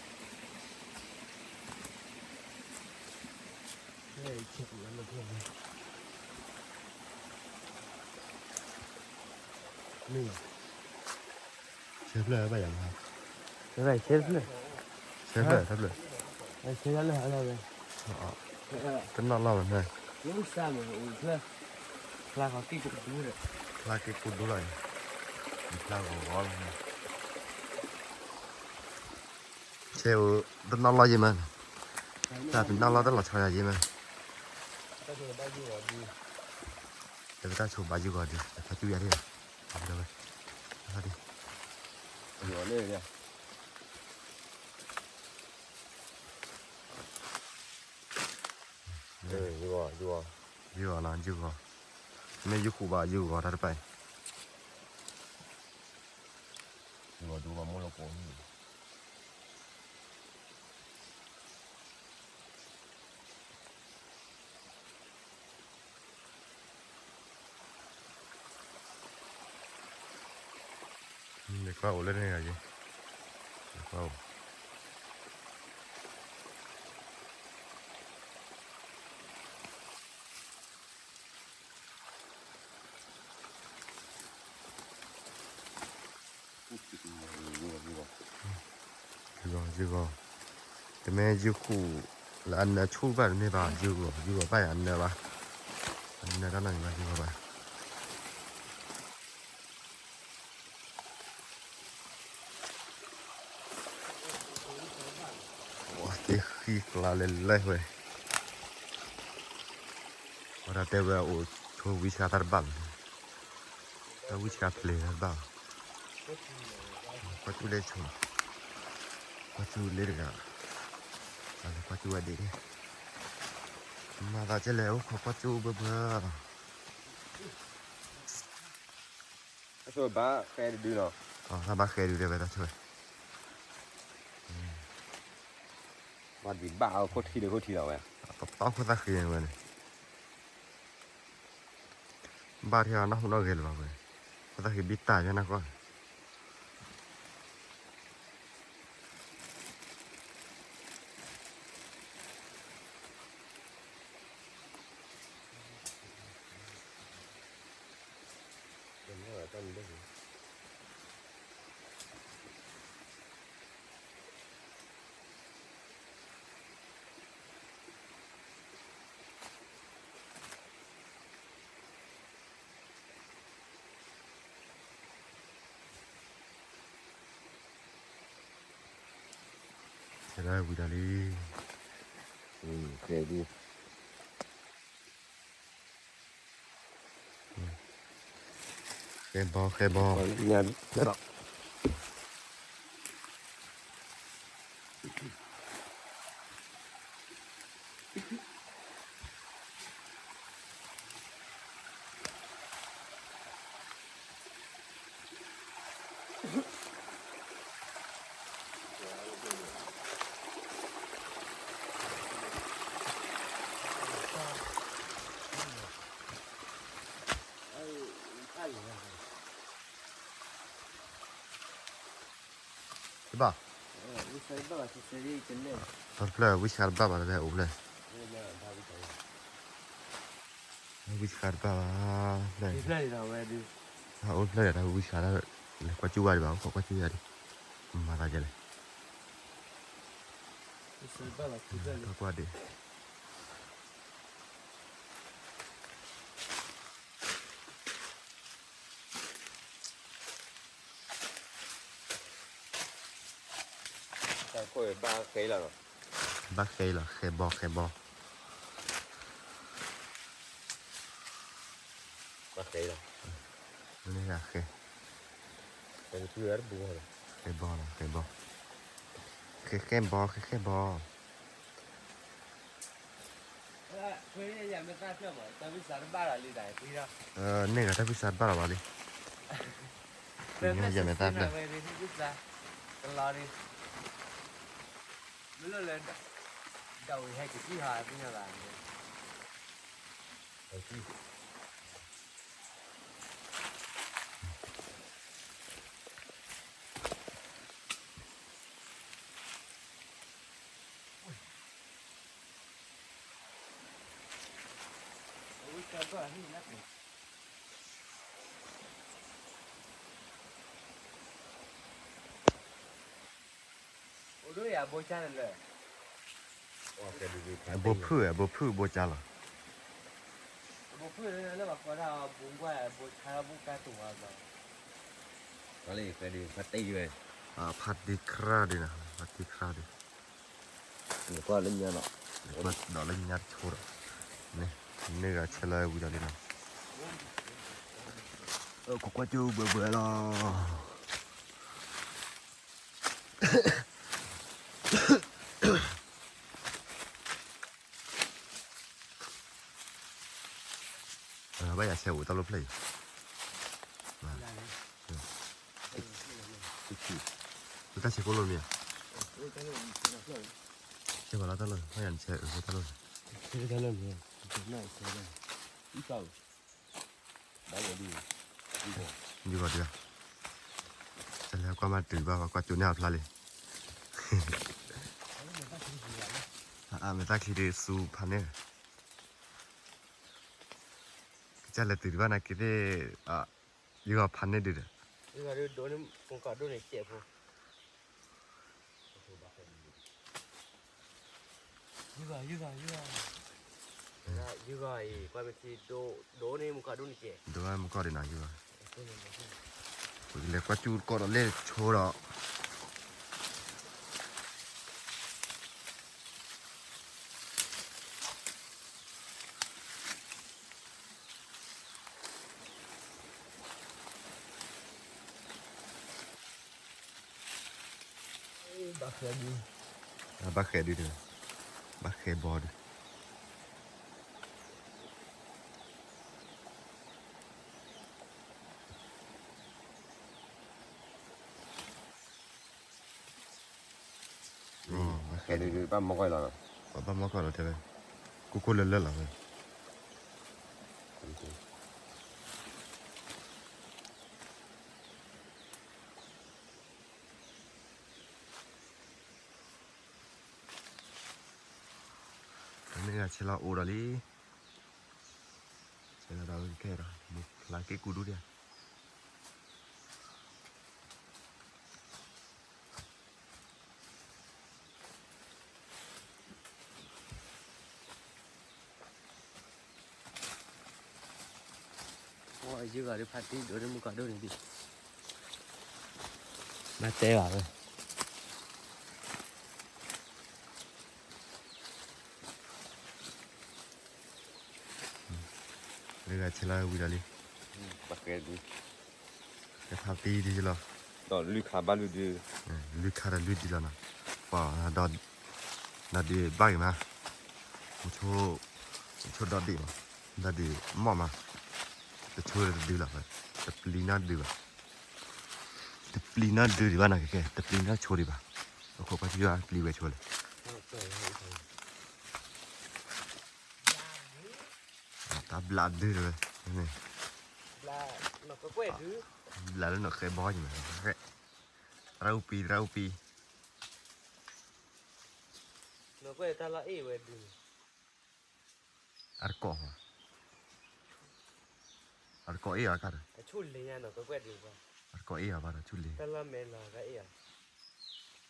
ဆဲဖျၢၣ်ဘၣ်ယၤမး, ဆဲဖျၢၣ်, ဆဲဖျၢၣ်, ဆဲဖျၢၣ်, တနီၣ်လီၢ်မး, ဖျါက့ၤကူဒိလီၤ, ဖျါဂီၤဂီၤလီၤ. ဆဲအိၣ်တနီၣ်လီၢ်ယဲၢ်မး, တၢ်တနီၣ်လီၢ်တၢ်လီၤဆီယၤယဲၢ်မး, တၢ်ဆိဘၣ်ယုၢ်ဂီၤဒုး တခါကၠူၣ်ယၤဒံး, ဝဲ, ယုၢ်ဂီၤ, ယုၢ်ဂီၤ, မ့ၢ်ယုၢ်ဃူဘၣ်ယုၢ်ဂီၤတၢ်တပာ်အံၤ, ယုၢ်ဂီၤဒုးဘၣ်မိၢ်လီၤကိးန့ၣ် လဲၤကွၢ်အိၣ်လၢန့ၣ်ဂၤယဲၢ်, လဲၤကွၢ်အိၣ်. ယုၢ်ဂီၤ, ယုၢ်ဂီၤ, တမ့ၢ်ယုၢ်ဃူလၢအနၢဆူၣ်ဘၣ်တမ့ၢ်ဘၣ်, ယုၢ်ဂီၤ, ယုၢ်ဂီၤဘၣ်ယၤအနၢဘၣ်, အနၢတၢ်နီၢ်ဂံၢ်ဘၣ် ယုၢ်ဂီၤဘၣ်. ဝဲသ့ၣ်ဃံကျါလဲၤလဲၤဝဲ, ဝဲဒၣ်တဲဝဲအိၣ်ဆိဝံဆှါတၢ်တဘၣ်လီၤ, တၢ်ဝံဆှါဖျဲးတၢ်တဘၣ်လီၤ, ကွၢ်ကၠူၣ်လဲဆိ, ကွၢ်ကၠူၣ်လ့တဂၤ, ကွၢ်ကၠူၣ်ဝဲဒၣ်, မၤသးကဲလဲၣ်အိၣ်ခိးကွၢ်ကၠူၣ်ဘၣ်ဘၣ် တၢ်ဆိဘၣ်ဃဲဒုဒုလီၤ, တၢ်ဘၣ်ဃဲဒုတဲဝဲတၢ်ဆိ, ဘၣ်ဒံးဘၣ်အခိၣ်ထံဒီးခိၣ်ထံလီၤဝဲ, တတီခိၣ်သၣ်ဃံဝဲန့ၣ်, ဘၣ်ထဲအီၤနီၢ်ဟူးနီၢ်ဂဲၤလၢၤဘၣ်ဝဲ, ခိၣ်သၣ်ဃံဘံၣ်တၢ်ယဲၢ်နၢ်ကွၢ် ဝံၤဒီးလံ, ဃဲဘီ ဃဲဘီ, ဘၣ်, တဖျၢၣ်ဝံၣ်ဆှါတဘၣ်ဘၣ် တဖျၢၣ်အိၣ်ဖျၢၣ်, ဝံၣ်ဆှါတဘၣ်ဘၣ်, အိၣ်ဖျၢၣ်ဒီး တၢ်ဝံၣ်ဆှါ, လဲၤကွၢ်ကၠူၣ်ဝဲဒံးဘၣ်, အိၣ်ခိးကွၢ်ကၠူၣ်ယၤဒံး, မၤသးဒ်လဲၣ်, ကွၢ်ကွၢ်ဒံး ဘၣ်ဃဲလီၤ, ဃဲဘီ ဃဲဘီ, ဘၣ်ဃဲလီၤ, ဃဲ, ဃဲဘီလီၤ ဃဲဘီ, ဃဲဃဲဘီ ဃဲဃဲဘီ န့ၢ်ဂၤတၢ်ဝံၣ်ဆှါတဘၣ်လီၤဘၣ်လံ, မ့ၢ်လၢ ဒၣ်ဝဲဟဲက့ၤကံၢ်ဟးသ့ၣ်ညါဘၣ်, အဘိဖုၣ် အဘိဖုၣ်ဘိကၢ်လီၤ, အဘိဖုၣ်လၢဘၣ်ကီတၢ်အဘိကွၢ်အဘိဆါလီၤ, ဖါတံခရၣ်ဒုးနၤ, ဖါတံခရၣ်ဒုး, ဒီးလၢညါတဆိဒီး, န့ၢ်ဂၤဆဲးလီၤဝံၤဒီးလံနီၤ, ခိးကွၢ်ကၠူၣ်ဘှဲးဘှဲးလီၤ. ဘၣ်ယၤဆဲးအိၣ်တၢ်လိၣ်ဖျၢၣ်အံၤ, တၢ်ဆဲးကိၣ်လိၣ်မ့ၢ်ဧါ, ဆဲးဘၣ်လၢတၢ်လိၣ်, ဘၣ်ယၤဆဲးအိၣ်တၢ်လိၣ်န့ၣ်, ယဂီၢ်ဒုး, တလဲၤကွၢ်မးတုၤဘၣ်ပှၤကွၢ်ကၠူၣ်န့ၢ်အဖျါလံ, အမဲာ်တၢ်ချံဒုးစူဖးန့ၣ်, ကစၢ်လဲၤတုၤတဘၣ်နာ်က့ၤသ့ၣ်, ယဂီၢ်ဖးန့ၣ်ဒုးဒီး, ယဂီၢ်ဒုးဒိၣ်န့ၢ်မူကီၢ်ဒိၣ်န့ၢ်စဲးဖိ ယဂီၢ်အံၤ ကွၢ်မ့ၢ်ထံ ဒိၣ်န့ၢ်မူကီၢ်ဒိၣ်န့ၢ်စဲး, ဒိၣ်မူကီၢ်ဒံးနီၤ, ယဂီၢ်, ပကလဲၤကွၢ်ကၠူၣ်ကီၢ်ဒီးလဲၤဆိဒီး, ဘၣ်ဃဲဒုး, ဘၣ်ဃဲဒုး, ဘၣ်ဃဲဘီဒုး, ဘၣ်ဃဲဒုး, ဘၣ်မီကီၢ်လီၤ, ဘၣ်မီကီၢ်လီၤတဲဝဲ, ကိၢ်ကိၢ်လၢလၢလီၤဝဲ မ့ၢ်ဂၤဆဲးလီၤအိၣ်ဒီးလံ, ဆဲးလီၤဒီးဝဲကဲဒီး မူဖျါက့ၤကူဒူဒံးဧါ. ယဂီၢ်ဒုးဖးတံၢ်ဒိၣ်န့ၢ်မူကီၢ်ဒိၣ်န့ၢ်ဒံး, ဘၣ်တဲဘၣ်ဝဲ လၢဂၤဆဲးလီၤဝံၤဒီးလံ, ကဖးတံၢ်ဒ်လီၤ, ဒီးလွံၢ်ခါဘၣ်လွံၢ်ဒု, လွံၢ်ခါဒီးလွံၢ်ဒုလီၤနီၤ, ပှၤဒီး, ဒီးဒုးဘၣ်ဂ့ၤမး, ဆိ, ဆိဒီးဒုးမး, ဒီးဒုးမီၢ်မး, တဆိတဒုလီၤ, တပျံၤနီတဒုဘၣ်, တပျံၤနီတဒုဒံးဘၣ်နီၤ, ကဲ တပျံၤနီဆိဒံးဘၣ်, အခိးကွၢ်ထံၣ်ဘၣ်ပျံၤဝဲဆိလဲၣ် တၢ်ဘျးဒုတဝဲ, ဘျးလၢနီၢ်ဃဲဘီယမး, သရၣ်အူပံၤ သရၣ်အူပံၤ ကွဲးတၢ်လီၤအ့ၣ်ဝဲဒုးန့ၣ် အတကိး, အတကိးအ့ၣ်အီၤကါဒီး, အတကိးအ့ၣ်အီၤဘၣ်ဒီးဆူလံ, တၢ်လီၤမဲလီၤကါအ့ၣ်အီၤ,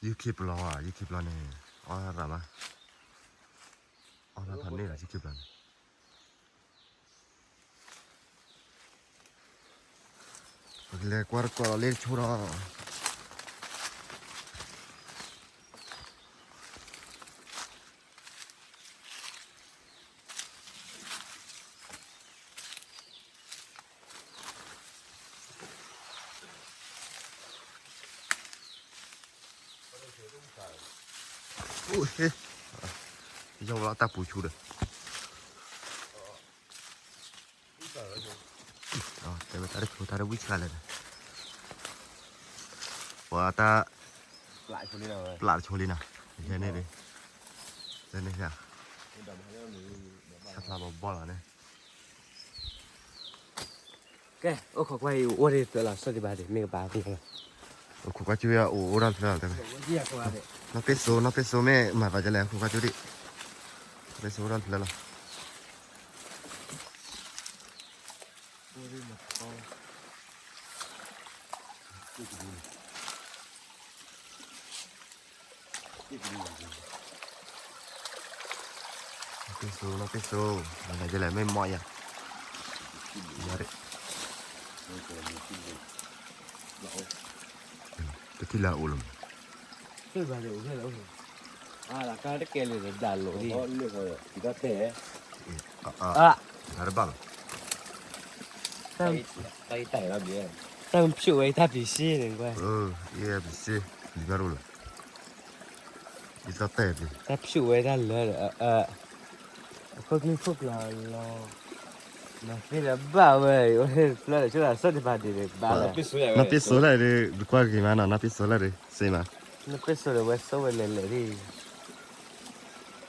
ယုၢ်ခ့ပျီဧါ, ယုၢ်ခ့ပျီန့ၣ် အီၣ်ရၣ်မး, အီၣ်ရၣ်ဖးန့ၣ်လီၤ ယုၢ်ခ့ပျီန့ၣ် ပကလဲၤကွၢ်တကိးလီၤလၢတဆိဒီး, အိၣ်ဟ့ၣ်, ယီၢ်ဝဲလီၤတၢ်ပူၤဆူဒီး တဲဝဲတၢ်တဆိတၢ်တဝံၣ်ဆှါလဲၣ်, ပှၤတၢ် ပျးတဆိလံနီၤ, ယဲန့ၣ်ဒ်, ယဲန့ၣ်, ဆၣ်ဖျါဘီဘီလီၤန့ၣ်, ကဲ အိၣ်ခိးကွၢ်အံၤ အိၣ်ဒံးဖျၢၣ်လီၤ စီၣ်ဒံးဘၣ်ဒံး မ့ၢ်ကဘၣ်သ့ၣ်လီၤ, အိၣ်ခိးကွၢ်ကၠူၣ်ယၤ အိၣ်အိၣ်ဒၣ်ဖျၢၣ်လီၤ, နီၢ်ပ့ၣ်စိ နီၢ်ပ့ၣ်စိ မ့ၢ်မၤသးဒ်လဲၣ် အိၣ်ခိးကွၢ်ကၠူၣ်ဒံး, နီၢ်ပ့ၣ်စိ အိၣ်ဒၣ်ဖျၢၣ်လီၤ. နီၢ်ပ့ၣ်စိ နီၢ်ပ့ၣ်စိ မၤသးဒ်လဲၣ် မ့ၢ်မီၢ်ယၤ, တထံၣ်လၢအအိၣ်လီၤမး, တကဲလၢဒၣ်လိာ်ဒံး, တၢ်တဘၣ်ဘၣ်, တၢ်ဖျိးဝဲတၢ်ပျံၤစ့န့ၣ်ကွၢ်, ပျံၤစ့, ပျံၤဘၣ်ရိၣ်လီၤ, တၢ်ဖျိးဝဲတၢ်လၢဒီး အခိၣ်ချံခိၣ်ကျါလီၤ, မၤသ့ဒီးဘၣ်ဝဲ, အိၣ်ဖျၢၣ်ဒီးဆိဒီး စီၣ်တဖးဒံးန့ၣ်ဘၣ်လီၤ, နီၢ်ပ့ၣ်စိလၢဒ် ပကွၢ်က့ၤမးနီၤ နီၢ်ပ့ၣ်စိလၢဒ် စ့မး, နီၢ်ပ့ၣ်စိဒီးဝဲစိဝဲလဲၤလဲၤဒ် နီၢ်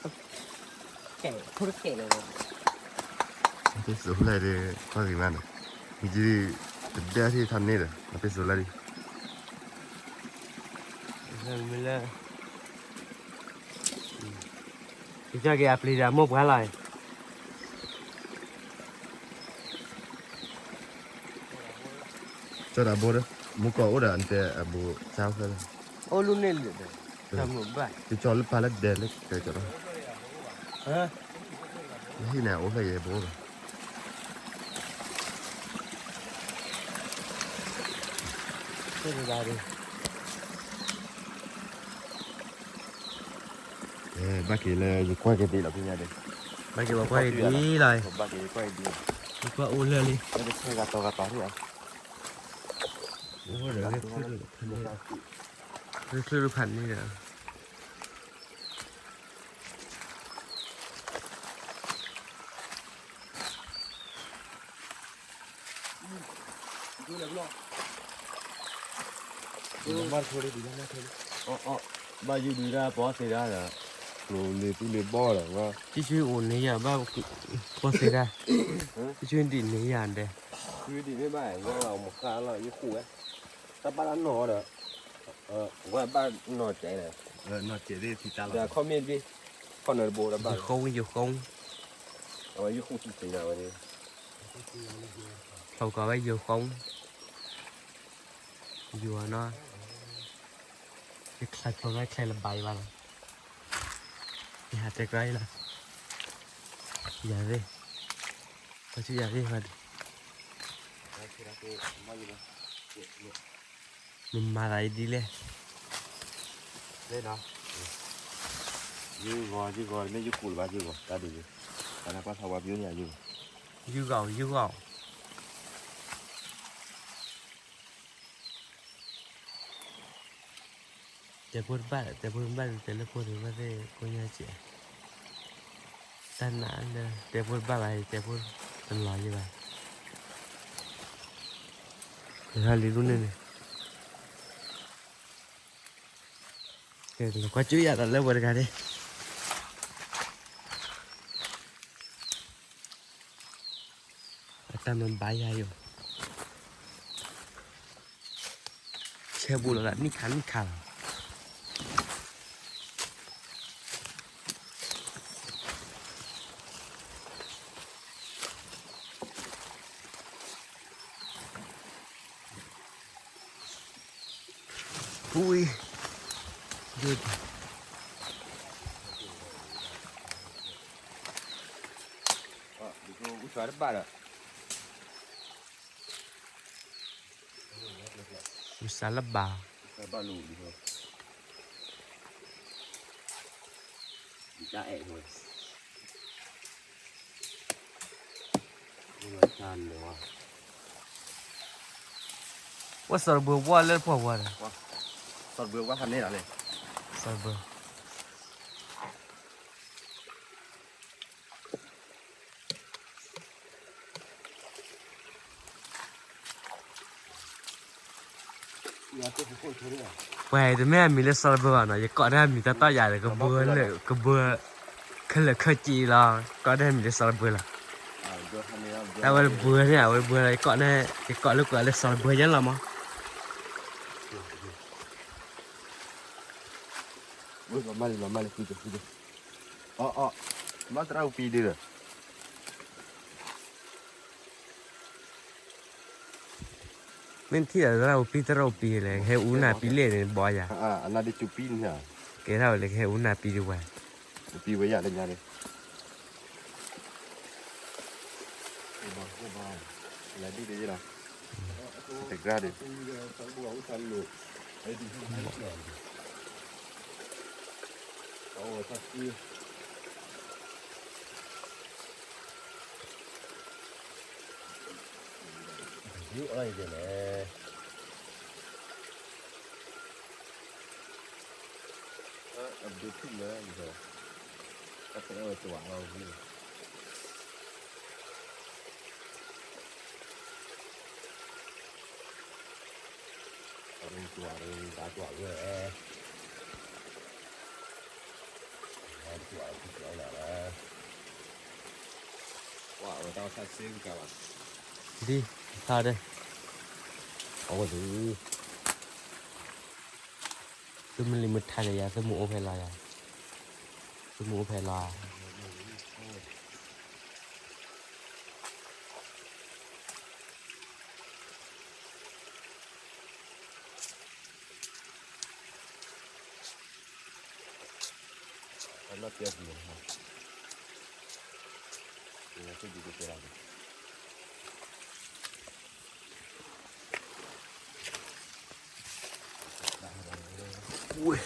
ပ့ၣ်စိလၢဒ် ကွၢ်က့ၤမးနီၤ, မ့ၢ်ကံ တဒၢထံၣ်ထီၣ်န့ၣ်ဒီး နီၢ်ပ့ၣ်စိလၢဒ် ကစၢ်က့ၤအပျံၤဒီးမိၢ်ပှၢ်လီၤ, ကၠီဒီးဘိဒီး မူကီၢ်အိၣ်ဒီးအတဲအဘိ ကၠီဖျၢၣ်လီၤ, အိၣ်လူန့ၣ်လၢာ်ဒီး ကၠီမုၢ်ဘၣ် ကၠီလၢပၢ်လၢဒဲးလၢကၠီဒီး ဟံၣ်န့ၣ် အိၣ်ဖျဲၣ်ယဲၢ်ဘိဘၣ်, ဘၣ်က့ၤလၢယကွၢ်က့ၤဒ်လီၤ ဖဲညါဒီး ဘၣ်က့ၤပှၤကွၢ်အံၤဒ်လီၤ, ယကွၢ်အိၣ်လၢာ်လံ, အိၣ်ဒီးဂဲၤချုးတဖးန့ၣ်, ဂဲၤချုးတဖးန့ၣ်ဒီး ဘၣ်ယုၢ်ဒုးဒၣ်ပီသ့ဒၣ်ဒီး ကျိၤလ့ၤသူလ့ၤဘီဒီး ကၠံၣ်ဆူအိၣ်န့ၢ်ယၤဘၣ် ပီသ့ဒၣ်, ကၠံၣ်ဆူဒံးန့ၢ်ယၤဒဲး, ဃုဒံးမ့ၢ်ဘၣ် ဝဲလီၤမခါလီၤ ယဃိဝဲ, တၢ်ဘၣ်တၢ်နီၢ်ဒီး ဝဲဘၣ်နီၢ်စဲးဒီး နီၢ်စဲးသ့ၣ်ဖံးတၢ်လီၤ ခီၣ်မ့ၢ်တဘ့ၣ် ခီၣ်နၢၤတဘိတၢ်ဘၣ် ယဃု ယဃု အဝဲယဃုသ့ၣ်ညါဝဲန့ၣ် ဖျိကီးဝဲယိၤဃီ, ယိၤနီၤ, ယချဲဖျိလၢချဲလၢဘၣ်ယဘၣ်လီၤ, ယဟးတဲကြၢးအံၤလီၤ, ယၤသ့ၣ်, ပှၤဆူယၤသ့ၣ်ဘၣ်ဒံး, နမၤသးအံၤဒ်လဲၣ်, ယဂီၤ ယဂီၤ မ့ၢ်ယကိၢ်လၢၤဘၣ် ယဂီၤ တၢ်ဒ်ယိၤ, တၢ်နကွၢ်သးဝါပယိၣ်န့ၣ်ယဂီၤ, ယဂီၤ ယဂီၤ တဲဖိတဘၣ် တဲဖိတဘၣ် တဲလၢဖိတဘၣ်သ့ၣ် ကိညါစဲး, တၢ်နာ်လၢ တဲဖိတဘၣ်ဘၣ် တဲဖိတလီၤယဘၣ်, ဟးလံလူန့ၣ်န့ၣ်, ကဲ ကွၢ်ကၠူၣ်ယၤဒီးလၢဝဲတဂၤန့ၣ် အတၢ်မၤဘါယၤယိာ်, ဆဲဘူးလီၤလၢနံၣ်ခါနံၣ်ခါလီၤ, ဝံၤ ယိၣ် အ ဒ်သိး ဝံသးတဘၣ်ဒီး ဝံသးလၢဘၣ် ဝံသးဘၣ်လိာ်ဒ်သိး ဒ်တၢ်အဲၣ်ဝဲ ဝဲစီၤတဘှၢဝါလၢပှၢ်ဝါဒီး စီၤတဘှၢဝါဖးန့ၢ်လီၤလဲၣ် စီၤတဘှၢ ပှၤတမ့ၢ်အမံၤလၢစီၤတဘှၢဘၣ်နီၤ ယကိးတၢ်မံၤတၢ်တီၢ်ယၤဒီး ကဘှၢလၢ ကဘှၢ ခဲလၢာ်ခဲဆ့လီၤ ကိးတၢ်မံၤလၢစီၤတဘှၢလီၤ တၢ်ဝဲတဘှၢန့ၣ် အဝဲတဘှၢလီၤ ယကိးန့ၣ် ယကိးလၢကွၢ်လၢစီၤတဘှၢယဲလီၤမး လီၤမၢ်လံ လီၤမၢ်လံ ဃုက့ၤ ဃုက့ၤ အီ အီ မ့ၢ်သရၣ်အူပံဒုဒီး မ့ၢ်ထံၣ်ဒီးသရၣ်အူပံ သရၣ်အူပံလဲၣ် ကဟဲအူနၢ်ပံလဲၣ်န့ၣ် ဘီယၤ အနၢ်ဒ့စူပံန့ၣ် ကဲထီၣ်ဝဲလၢကဟဲအူနၢ်ပံဒုဝဲ အူပံဝဲယၤလၢညါန့ၣ် လၢဒ်န့ၣ်လီၤ တကြၢးဒီး ဒ်အီၤအံၤန့ၣ် အဘျုးထူၣ်လၢ အတၢ်ဝဲတဝးလီၤ အတၢ်ဝဲတဝးဝဲ အတၢ်ဝဲတဝးလီၤ ဒ် ထါဒဲး အဝဲဒုး သုမ့ၢ်လံမ့ၢ်ထါန့ၣ်ယၤ သုမ့ၢ်အိၣ်ဖဲလီၤယၤ သုမ့ၢ်အိၣ်ဖဲလီၤ အနီၢ်တဲပူၤ ဝဲ ဘ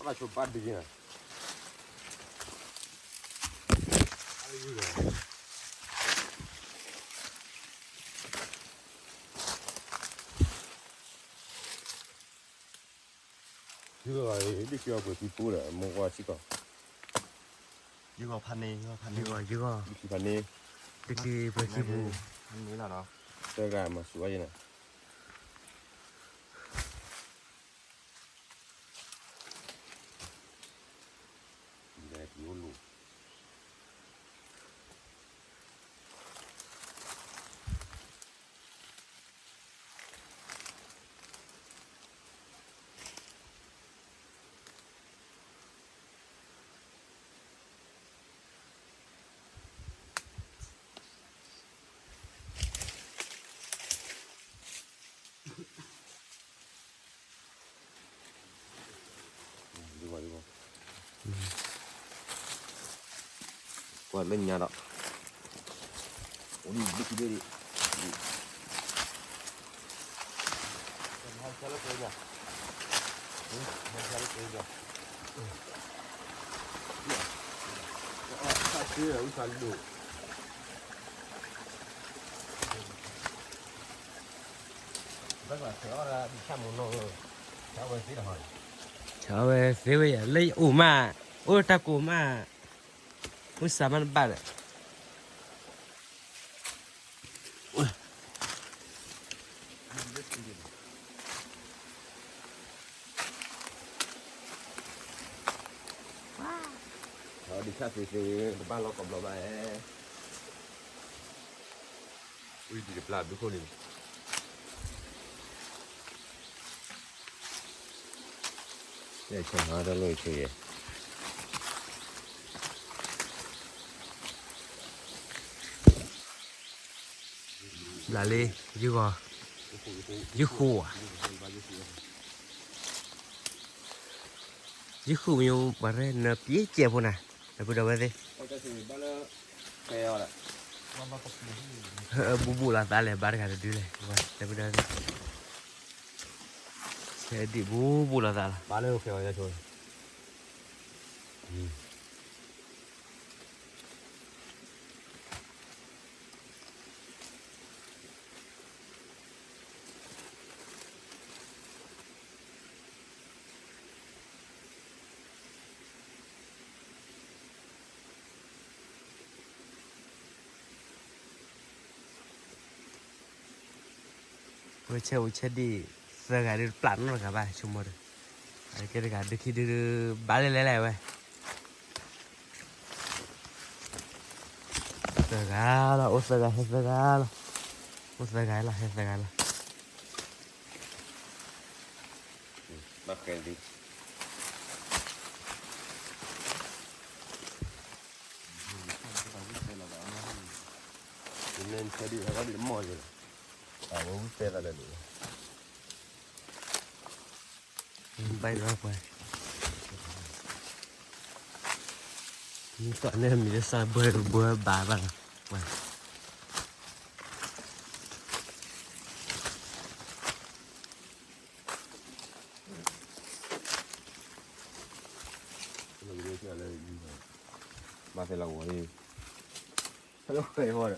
ၣ်ဆိဘၣ်ဒုက့ၤနၤ ယဂီၤ ဒ်က့ၤအီၤပှဲၤခံပူဒီး မိၢ်ဝါစ့ၢ်ကီး ယဂီၤဖးန့ၢ် ယဂီၤဖးန့ၢ် ယဂီၤ ယဂီၤ ယခံဖးန့ၢ် တက့ၤပှဲၤခံပူ ဖးန့ၢ်လီၤနီၤ တဂၤမၤစူၤအါယဲနီၤ လဲၤက့ၤအိၣ်လိၤ ကွၢ်လၢညါဒီး အိၣ်ဒံးဒံးဒံး ဆၢဝဲသ့ဝဲယၤ လၢယအိၣ်မး အိၣ်တၢ်ကိးမး အိၣ်စးမးတဘၣ်ဒီး ဒ်ဆၣ်သ့သ့ တဘၣ်လီၤကီးဘျီဘၣ်ဧါ ဝံၤတပျၢ်ဘုခိၣ်န့ၣ် ယဲၢ်ဆၢဟါတၢ်လီၢ်ယဆၢယဲၢ် ဘျးလံ ယုၢ်ဂီၤ ယုၢ်ဃိဧါ ယုၢ်ဃိမ့ၢ်ပှၤရဲၣ်နၢပျ့ကဲဖိနၤ လၢပဒီဝဲသ့ၣ် ဘူးဘူးလီၤသးလဲၣ် ဘါတဂၤတဒုလဲၣ် လၢပဒီဝဲသ့ၣ် ဆဲးဒံးဘူးဘူးလီၤသးလီၤ ဘါလၢခဲအီၤယဆိ ဝဲဆဲးအိၣ်ဆဲးဒံး သၢဂၤဒုးတပျၢ်နီတဂၤဘၣ် ဆိကမိၣ်ဒီး အကဲတဂၤဒုးခံဒုး ဘၣ်လဲၣ်လဲၣ်လဲၣ်ဝဲ သၢဂၤလီၤ အိၣ်သၢဂၤ ဟဲသၢဂၤလီၤ အိၣ်သၢဂၤလီၤ ဟဲသၢဂၤလီၤ ဘၣ်ဃဲဒုး နဆဲးဒံးဟဲဘၣ်ဒံးတမီၢ်ယဲၢ်လီၤ အဝဲဝံၣ်တဲသးလၢဒံး ဘၣ်လီၤပှၤ မ့ၢ်သးန့ၣ်မံၤလၢစၢ်ဘၢဘၢဘၣ်ဘၣ်လီၤ ပှၤ မၤသဲလီၤဝီၤန့ၣ် ဟဲလီၤဃဲၤဝီၤ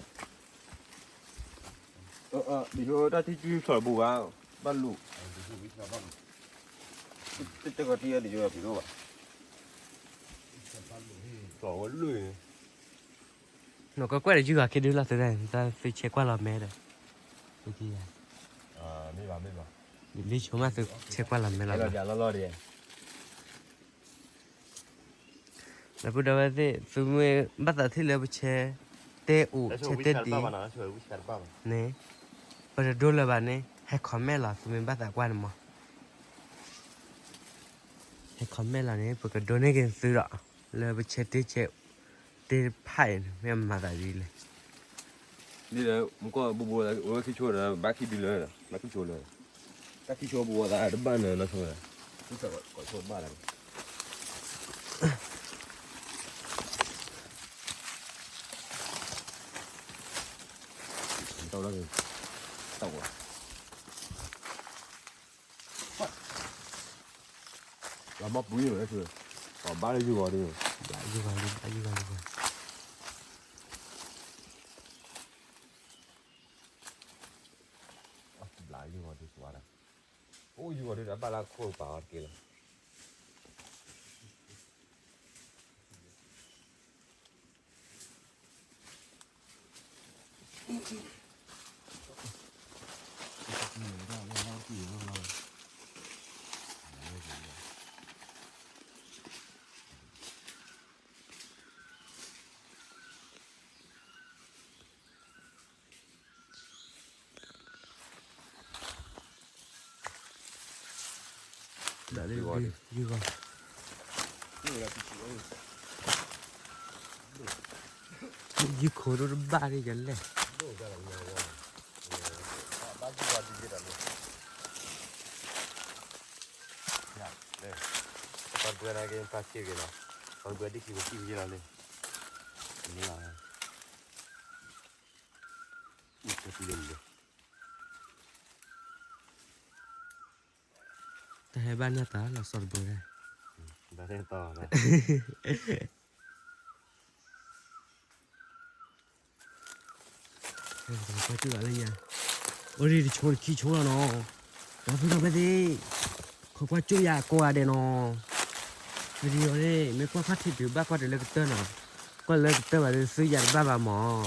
ဒီး ဒ်သိးတၢ်ထံၣ်ကုဖျိးတဘူးဘၣ် ဘၣ်လိာ် တကီးတံၢ်ဒ်သိးဖျိးဘၣ် ဖျိးဝဲလိာ်န့ၣ် နီၢ်ကကွဲၢ်ဒီးယုၢ်ဂၤခ့ဒုလီၤသုတၢ် တၢ်သုဆဲးကွၢ်လီၤမဲဒီး မ့ၢ်ဘၣ်မ့ၢ်ဘၣ် လံဆိမးသုဆဲးကွၢ်လီၤမဲလီၤ လၢပဒီဝဲသ့ၣ် သုမ့ၢ်ဘၣ်သးထံၣ်လၢပဆဲးတဲအိၣ် ဆဲးတဲဒံး န့ၣ် ပတဒိလၢၤဘၣ်န့ၣ် ဟဲ comment လီၤ သုမ့ၢ်ဘၣ်သးကွၢ်န့ၣ်မး ဟဲ comment လီၤန့ၣ် ပကဒိန့ၢ်က့ၤသုဒီး လၢပဆဲးတဲဆဲး တဲဖးအံၤန့ၣ် မ့ၢ်အမၤသးဒ်လဲၣ် ဒ်လဲၣ် မူကီၢ်ဘူးဘူး အိၣ်ဝဲခံဆိဒီး ဘၣ်ခံဒုလၢ ဘၣ်ခံဆိလၢ တၢ်ခံဆိဘူးဝဲသးတဘၣ်နၤနီၢ်ဆိဝဲ ကိးဆိဘၣ်လၢ တၢ်ဝဲ တၢ်ဝဲ လီၤမီၢ်ပှံၤန့ၣ် ပှၤဘါလၢယုၢ်ဂီၤဒ်န့ၣ် ဘျးယုၢ်ဂီၤလံ ဘျးယုၢ်ဂီၤလံ ဘျးယုၢ်ဂီၤဒ်သိးဒီး အိၣ်ယုၢ်ဂီၤဒ်အဘၣ်လၢခိၣ်ပာ်အီၤတက့ၢ်လီၤ ယုၢ်ဂီၤ ယုၢ်ခိၣ်ဒိၣ်တဘၣ်ဒ်ယလဲၣ် ဘၣ်ယုၢ်ဂီၤဒ်ယဲဒီးလၢ ပှၤတပှဲၤနာ်က့ ပာ်စ့ၢ်က့ၤလီၤ ပှၤတပှဲၤဒ်ခံပစံၣ်က့ၤလီၤလံ မ့ၢ်လီၤ တၢ်ဟဲဘၣ်န့ၢ်တၢ်လီၤစီၤတဘိဒၣ် ဘၣ်န့ၢ်တၢ်လီၤ ကွၢ်ကၠိၣ်လီၤလၢညါ အိၣ်ဒံးတဆိတခံဆိလီၤနီၤ ဒီပုၢ်ဒီဝဲၢ်သ့ၣ် ခိးကွၢ်ကၠိၣ်ယၤကိးဂၤဒဲးနီၤ video န့ၣ် မ့ၢ်ကွၢ်ဖးထံးတုၤဘၣ်ကွၢ်တုၤလၢကတၢၢ်နီၤ ကွၢ်လၢကတၢၢ်ဘၣ်ဒီးသုယၤတဘၣ်ဘၣ်မး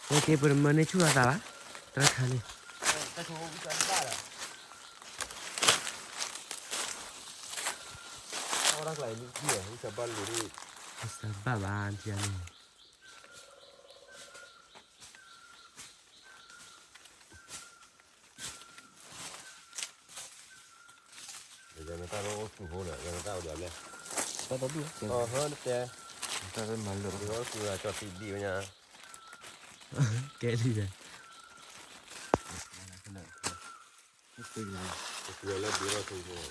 အကဲပတမၢန့ၢ်ဆူၣ်လီၤသးဘၣ် တၢ်တခါန့ၣ် အီၣ်တၢ်ကျါအံၤမ့ၢ်ကံၢ်ဝဲ ဝံသးဘၣ်လိာ်ဒ် ဝံသးဘၣ်ဘၣ် ဖံးအါန့ၣ် နတၢ်လၢအိၣ်သူၣ်ဖိဒီး နတၢ်အိၣ်ဒီးလဲၣ်, တၢ်တဘၣ်, ဟၢနတဲ, တၢ်မၤလၢာ်, ဒ်သူၣ်ကၠီၣ်တံၢ်ဒံးဝဲညါ, ကဲလံဒီး, လၢဒ်ထီၣ်ဆိဖိ, ကဲဒ်လဲၣ်တၢ်ဆိဒံးဆိဒီး, ဒ်လၢတၢ်ပျၢ်တုာ်,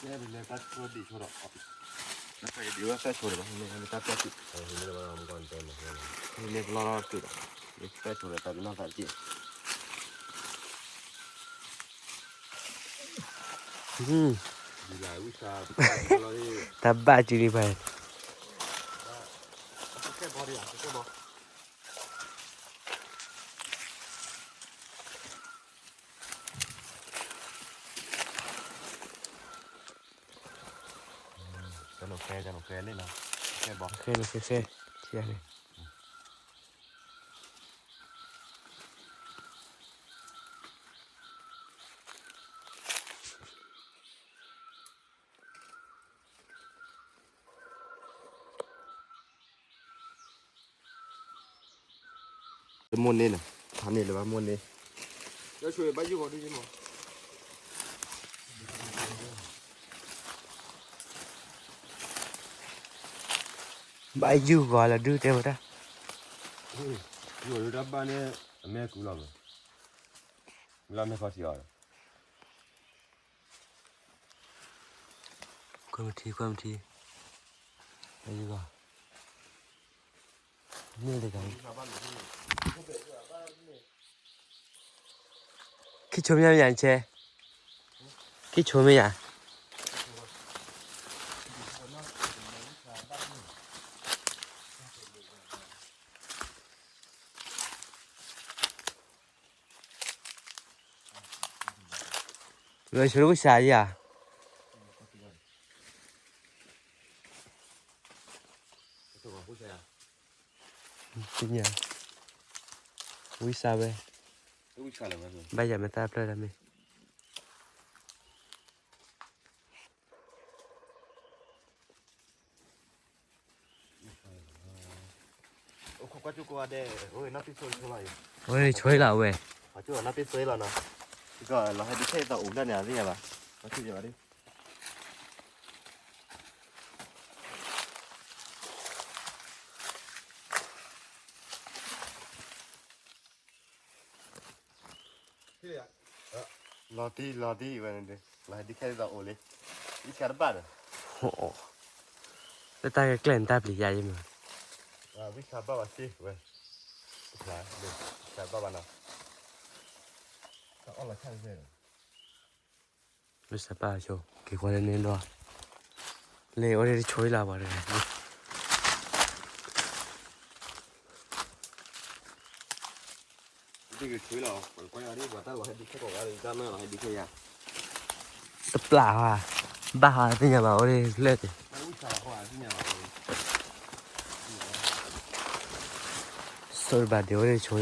လၢကလီၢ်တၢ်တုာ်ဒီး, လၢတၢ်ဆိဒီးတၢ်ပနီၣ်သးတက့ၢ်. တၢ်ဘၣ်ကံလံပှၤ, ဃဲဃဲဃဲ, တမိၢ်န့ၣ်န့ၣ်, ထါန့ၣ်လၢၤဘၣ်မိၢ်န့ၣ်, ဘၣ်ယူၢ်ဂီၤလီၤဒုတဲဝဲဒၣ်, ယူၢ်ဂီၤဒုတၢ်ဘၣ်န့ၣ်, အမဲာ်ကူလီၤမး, မ့ၢ်လၢမဲာ်ခီထံအီၤ ကွၢ်မထံ ကွၢ်မထံ, အံၤဘၣ်, န့ၣ်တဂၤ, ခံဆိမ့ၢ်ယၤနဆဲ, ခံဆိမ့ၢ်ယၤ လၢဆိဝံစါယၤ, ဝံစါဝဲ, ဘၣ်ယၤမ့ၢ်တၢ်ဖျၢၣ်တၢ်မ့ၢ် အိၣ်ဆိလီၤဝဲ, လီၤဟဲဒုးခဲအံၤသးအိၣ်ဖျၢၣ်န့ၣ် အသ့ၣ်ညါဘၣ်, ဘၣ်, လီၤတံၢ်လီၤတံၢ်ဝဲန့ၣ်, လီၤဟဲဒုးခဲအံၤသးအိၣ်လံ, ဝံစါတဘၣ်ဒီး, လၢတၢ်ကကျဲၢ်နတၢ်ပျံၤယါအံၤမး, ဝံစါဘၣ်ဘၣ်စ့ဝဲ, ဝံစါဘၣ်ဘၣ်နီၤ, တၢ်အီၣ်လီၤဆၣ်တဖျၢၣ် လၢစးပာ်ဆိ က့ၤကွၢ်လၢန့ၣ်လီၤ, လၢအိၣ်ဒၣ်တဆိလီၤပှၤတဂၤ, တပျၢ်ဟါ, ဘၣ်ဟါသ့ၣ်ညါဘၣ်အိၣ်ဒၣ်လၢာ်တ့ၢ်, ဆိတဘၣ်ဒံးအိၣ်ဒၣ်တဆိ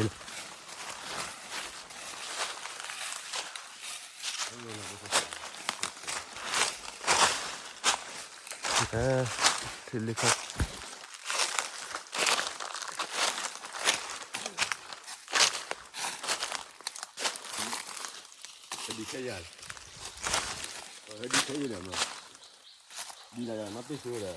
လီၤ. ဒ်ခဲယၤ, ဒ်ခဲယၤဒီး, ဒ်လၢနီၢ်ပ့ၢ်စိဒီး,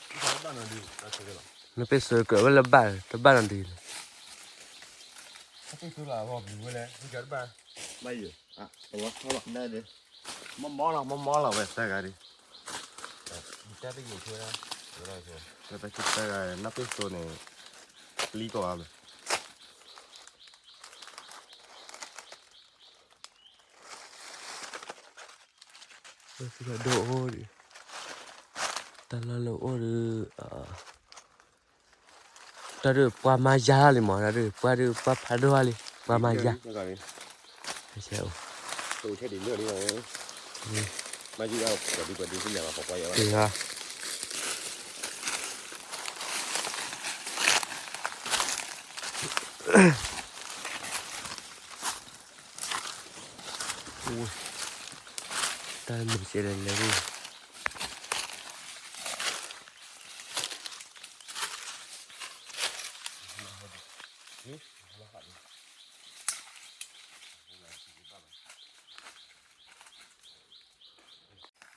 နီၢ်ပ့ၢ်စိကြၢးဝဲလၢဘၣ်, တဘၣ်နီတဒုလီၤ. နီၢ်ပ့ၢ်စိလၢအဂီၢ်ဘျုးဝဲလဲၣ်, ဝံစါတဘၣ်, ဘၣ်ယိာ်, အဝဲခီလီၤဒၣ်ဒၣ်, မီၢ်မီၢ်လီၤ မီၢ်မီၢ်လီၤဝဲသၢဂၤဒၣ်, တၢ်တယိာ်ဆိဝဲဒၣ်, တၢ်တယိာ်ဆိသၢဂၤ, နီၢ်ပ့ၢ်စိန့ၣ်, ပျံၤကိးဂၤမး ဒိၣ်အိၣ်ဒံး, တၢ်လၢလၢအိၣ်ဒီး, တၢ်ဒုးပှၤမၤယါလီၤလံမး, တၢ်ဒုးပှၤဒုးပှၤဖးဒိၣ်လံ, ပှၤမၤယါ, မၤယါ, တၢ်မုာ်စဲးလဲၤလဲၤဒၣ်, ဟ့ၣ်, ဟ့ၣ်,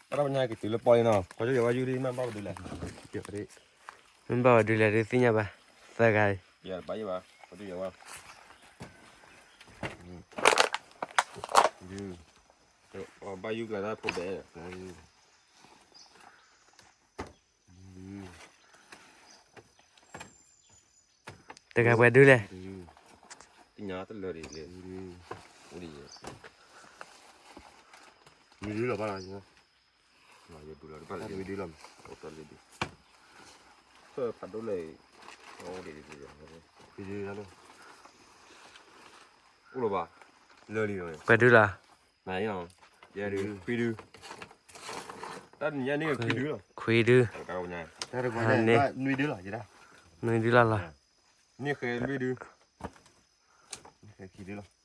တၢ်ညါကတုၤလၢပီလံနီၤ, ခီကၠိယဝါယူဒ်မ့ၢ်ဘၣ်ပဒုလဲၣ်, မ့ၢ်ဘၣ်ပဒုလဲၣ်ဒ်သ့ၣ်ညါဘၣ်, သၢဂၤအံၤ, ယဘၣ်ယဘၣ်, ခီကၠိယဝါ, ဘၣ်ယူကျဲတၢ်ဖိဘဲ, တဂၤပှဲၤဒုလဲၣ်, သ့ၣ်ညါတလၢာ်ဒ်လဲၣ်, အိၣ်ဒ်ယဲ, မ့ၢ်ဒုလီၤဘၣ်လီၤ, ယဒုလီၤတဘၣ်လၢမ့ၢ်ဒုလီၤ, အိၣ်တလၢဒု, ဖဲဖးဒိၣ်လၢ, အိၣ်ဒ်ဒ်, အိၣ်လီၤဘၣ်, လၢလံ, ပှဲၤဒုလီၤ, နၤ, ယဲဒု, ခွံဒု, တၢ်တနံၤညါန့ၣ်ခွံဒုလီၤ, ခွံဒု, တၢ်တနံၤညါန့ၣ်, နွံဒုလီၤ, နွံဒုလီၤလီၤ, န့ၣ်ဃဲလွံၢ်ဒု, န့ၣ်ဃဲခံဒုလီၤ,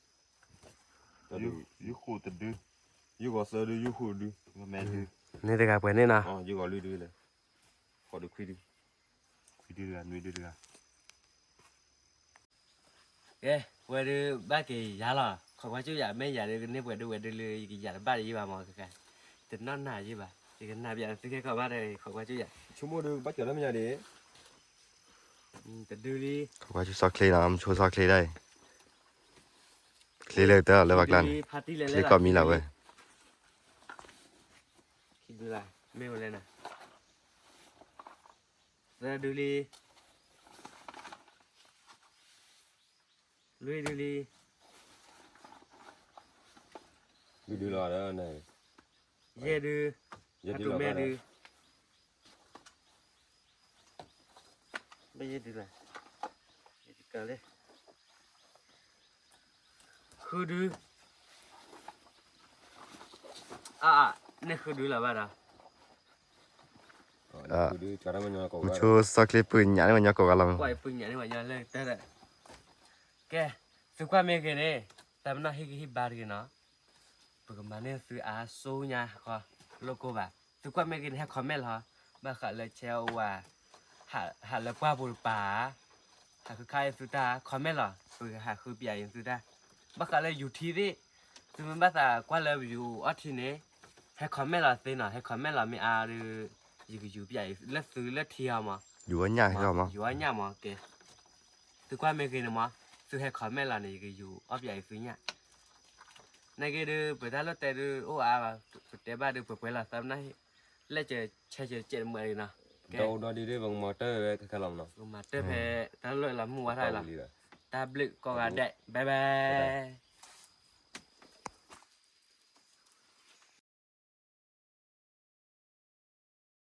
ယုၢ်ဃိးတဒု, ယုၢ်ဃိးသၢဒု, ယုၢ်ဃိးဒု, မ့ၢ်ဒု, န့ၣ်တဂၤပှဲၤန့ၣ်နီၤ, ယုၢ်ဃိးလွံၢ်ဒုလဲၣ်, ဃိးဒုခွံဒု, ခွံဒုတဂၤ, နွံဒုတဂၤ ကဲ, ဝဲဒုးဘၣ်က့ၤယၤလီၤ, ခိးကွၢ်ကၠိယၤ, မ့ၢ်ယၤဒုးကန့ၢ်ပှဲၤဒုဝဲဒုးလၢယကယၤတဘၣ်ဒံးယဘၣ်မး, တနီၢ်နၤယဘၣ်, ယကနၣ်ဘၣ်သုခဲကီးဘၣ်ဒီး ခိးကွၢ်ကၠိယၤ, ဆိကမိၣ်ဒုးဘၣ်ကၠီၤလၢမ့ၢ်ယၤဒံး, တဒုလံ, ခိးကွၢ်ကၠိစီချ့နီၤ, မဆိစီချ့ဒၣ်အံၤ, ချ့လၢတၢ်လၢပှၤကျါန့ၣ်, ချ့ကိးမံၤလၢဝဲ, ခံဒုလၢ, မ့ၢ်ဝဲလဲၣ်နၤ, သၢဒုလံ, လွံၢ်ဒုလံ, လွံၢ်ဒုလီၤ, ယဲၢ်ဒု, ယဲၢ်ဒုလီၤ, ဘၣ်ယဲၢ်ဒုလီၤ, ဃုဒု, အါ, န့ၣ်ဃုဒုလီၤဘၣ်ဒီး မဆိစီချ့ပုၢ်ညၣ်န့ၢ်ပှၤညီကိးဂၤလီၤ, ကွၢ်ပုၢ်ညၣ်န့ၢ်ပှၤညီလၢတၢ်, ကဲ, သုကွၢ်မ့ၢ်ဂ့ၤန့ၣ်, တၢ်ပနီၣ်ဟ့ၣ်ဂံၢ်ဟ့ၣ်ဘါတဂ့ၤနီၤ, ပကမၤန့ၢ်သုအါဆူညါဃီ, လိၣ်ကိၢ်ဘၣ်, သုကွၢ်မ့ၢ်ဂ့ၤန့ၣ် ဟဲ comment လီၤ, ဘၣ်ဃးလၢဆဲးအိၣ်ဝဲ, ဟးလၢပှၢ်ပူၤတပၤ ဟးဃုခါအံၤသုတၢ် comment လီၤ, ပကဟးဃုပၠးအံၤသုတၢ်, ဘၣ်ဃးလၢ YouTube သ့ၣ်, သုမ့ၢ်ဘၣ်သးကွၢ်လၢ view အီထံန့ၣ်, ဟဲ comment လီၤသ့နီၤ, ဟဲ comment လီၤမ့ၢ်အါဒီး, ယကယူၤပၠးအံၤလၢသုလၢထံအီၤမး, ယူၤအီၣ်ညၣ်မး, ကဲ, သုကွၢ်မ့ၢ်ဂ့ၤန့ၣ်မး, သုဟဲ comment လီၤန့ၣ် ယကယူၤအီၣ်ပၠးအံၤသုညၣ် နာ်က့ဒုး ပတၢ်လိၣ်တဲဒုးအိၣ်အါ, ပတဲဘၣ်ဒုးပှဲၤပှဲၤလီၤသးပနၢ်ဟ့ၣ်, လဲၣ်ကဆဲးကဲးမုာ်အံၤနီၤ, ဒီးဒ်ဒုး ပကမၤတၢ်ဝဲခဲခဲလီၤမနီၤ, ပကမၤတၢ်ဖဲတၢ်လိၣ်လီၤမုၢ်ဝါထီၣ်လီၤ, တၢ်ဘျုးကိးဂၤဒဲး, bye bye.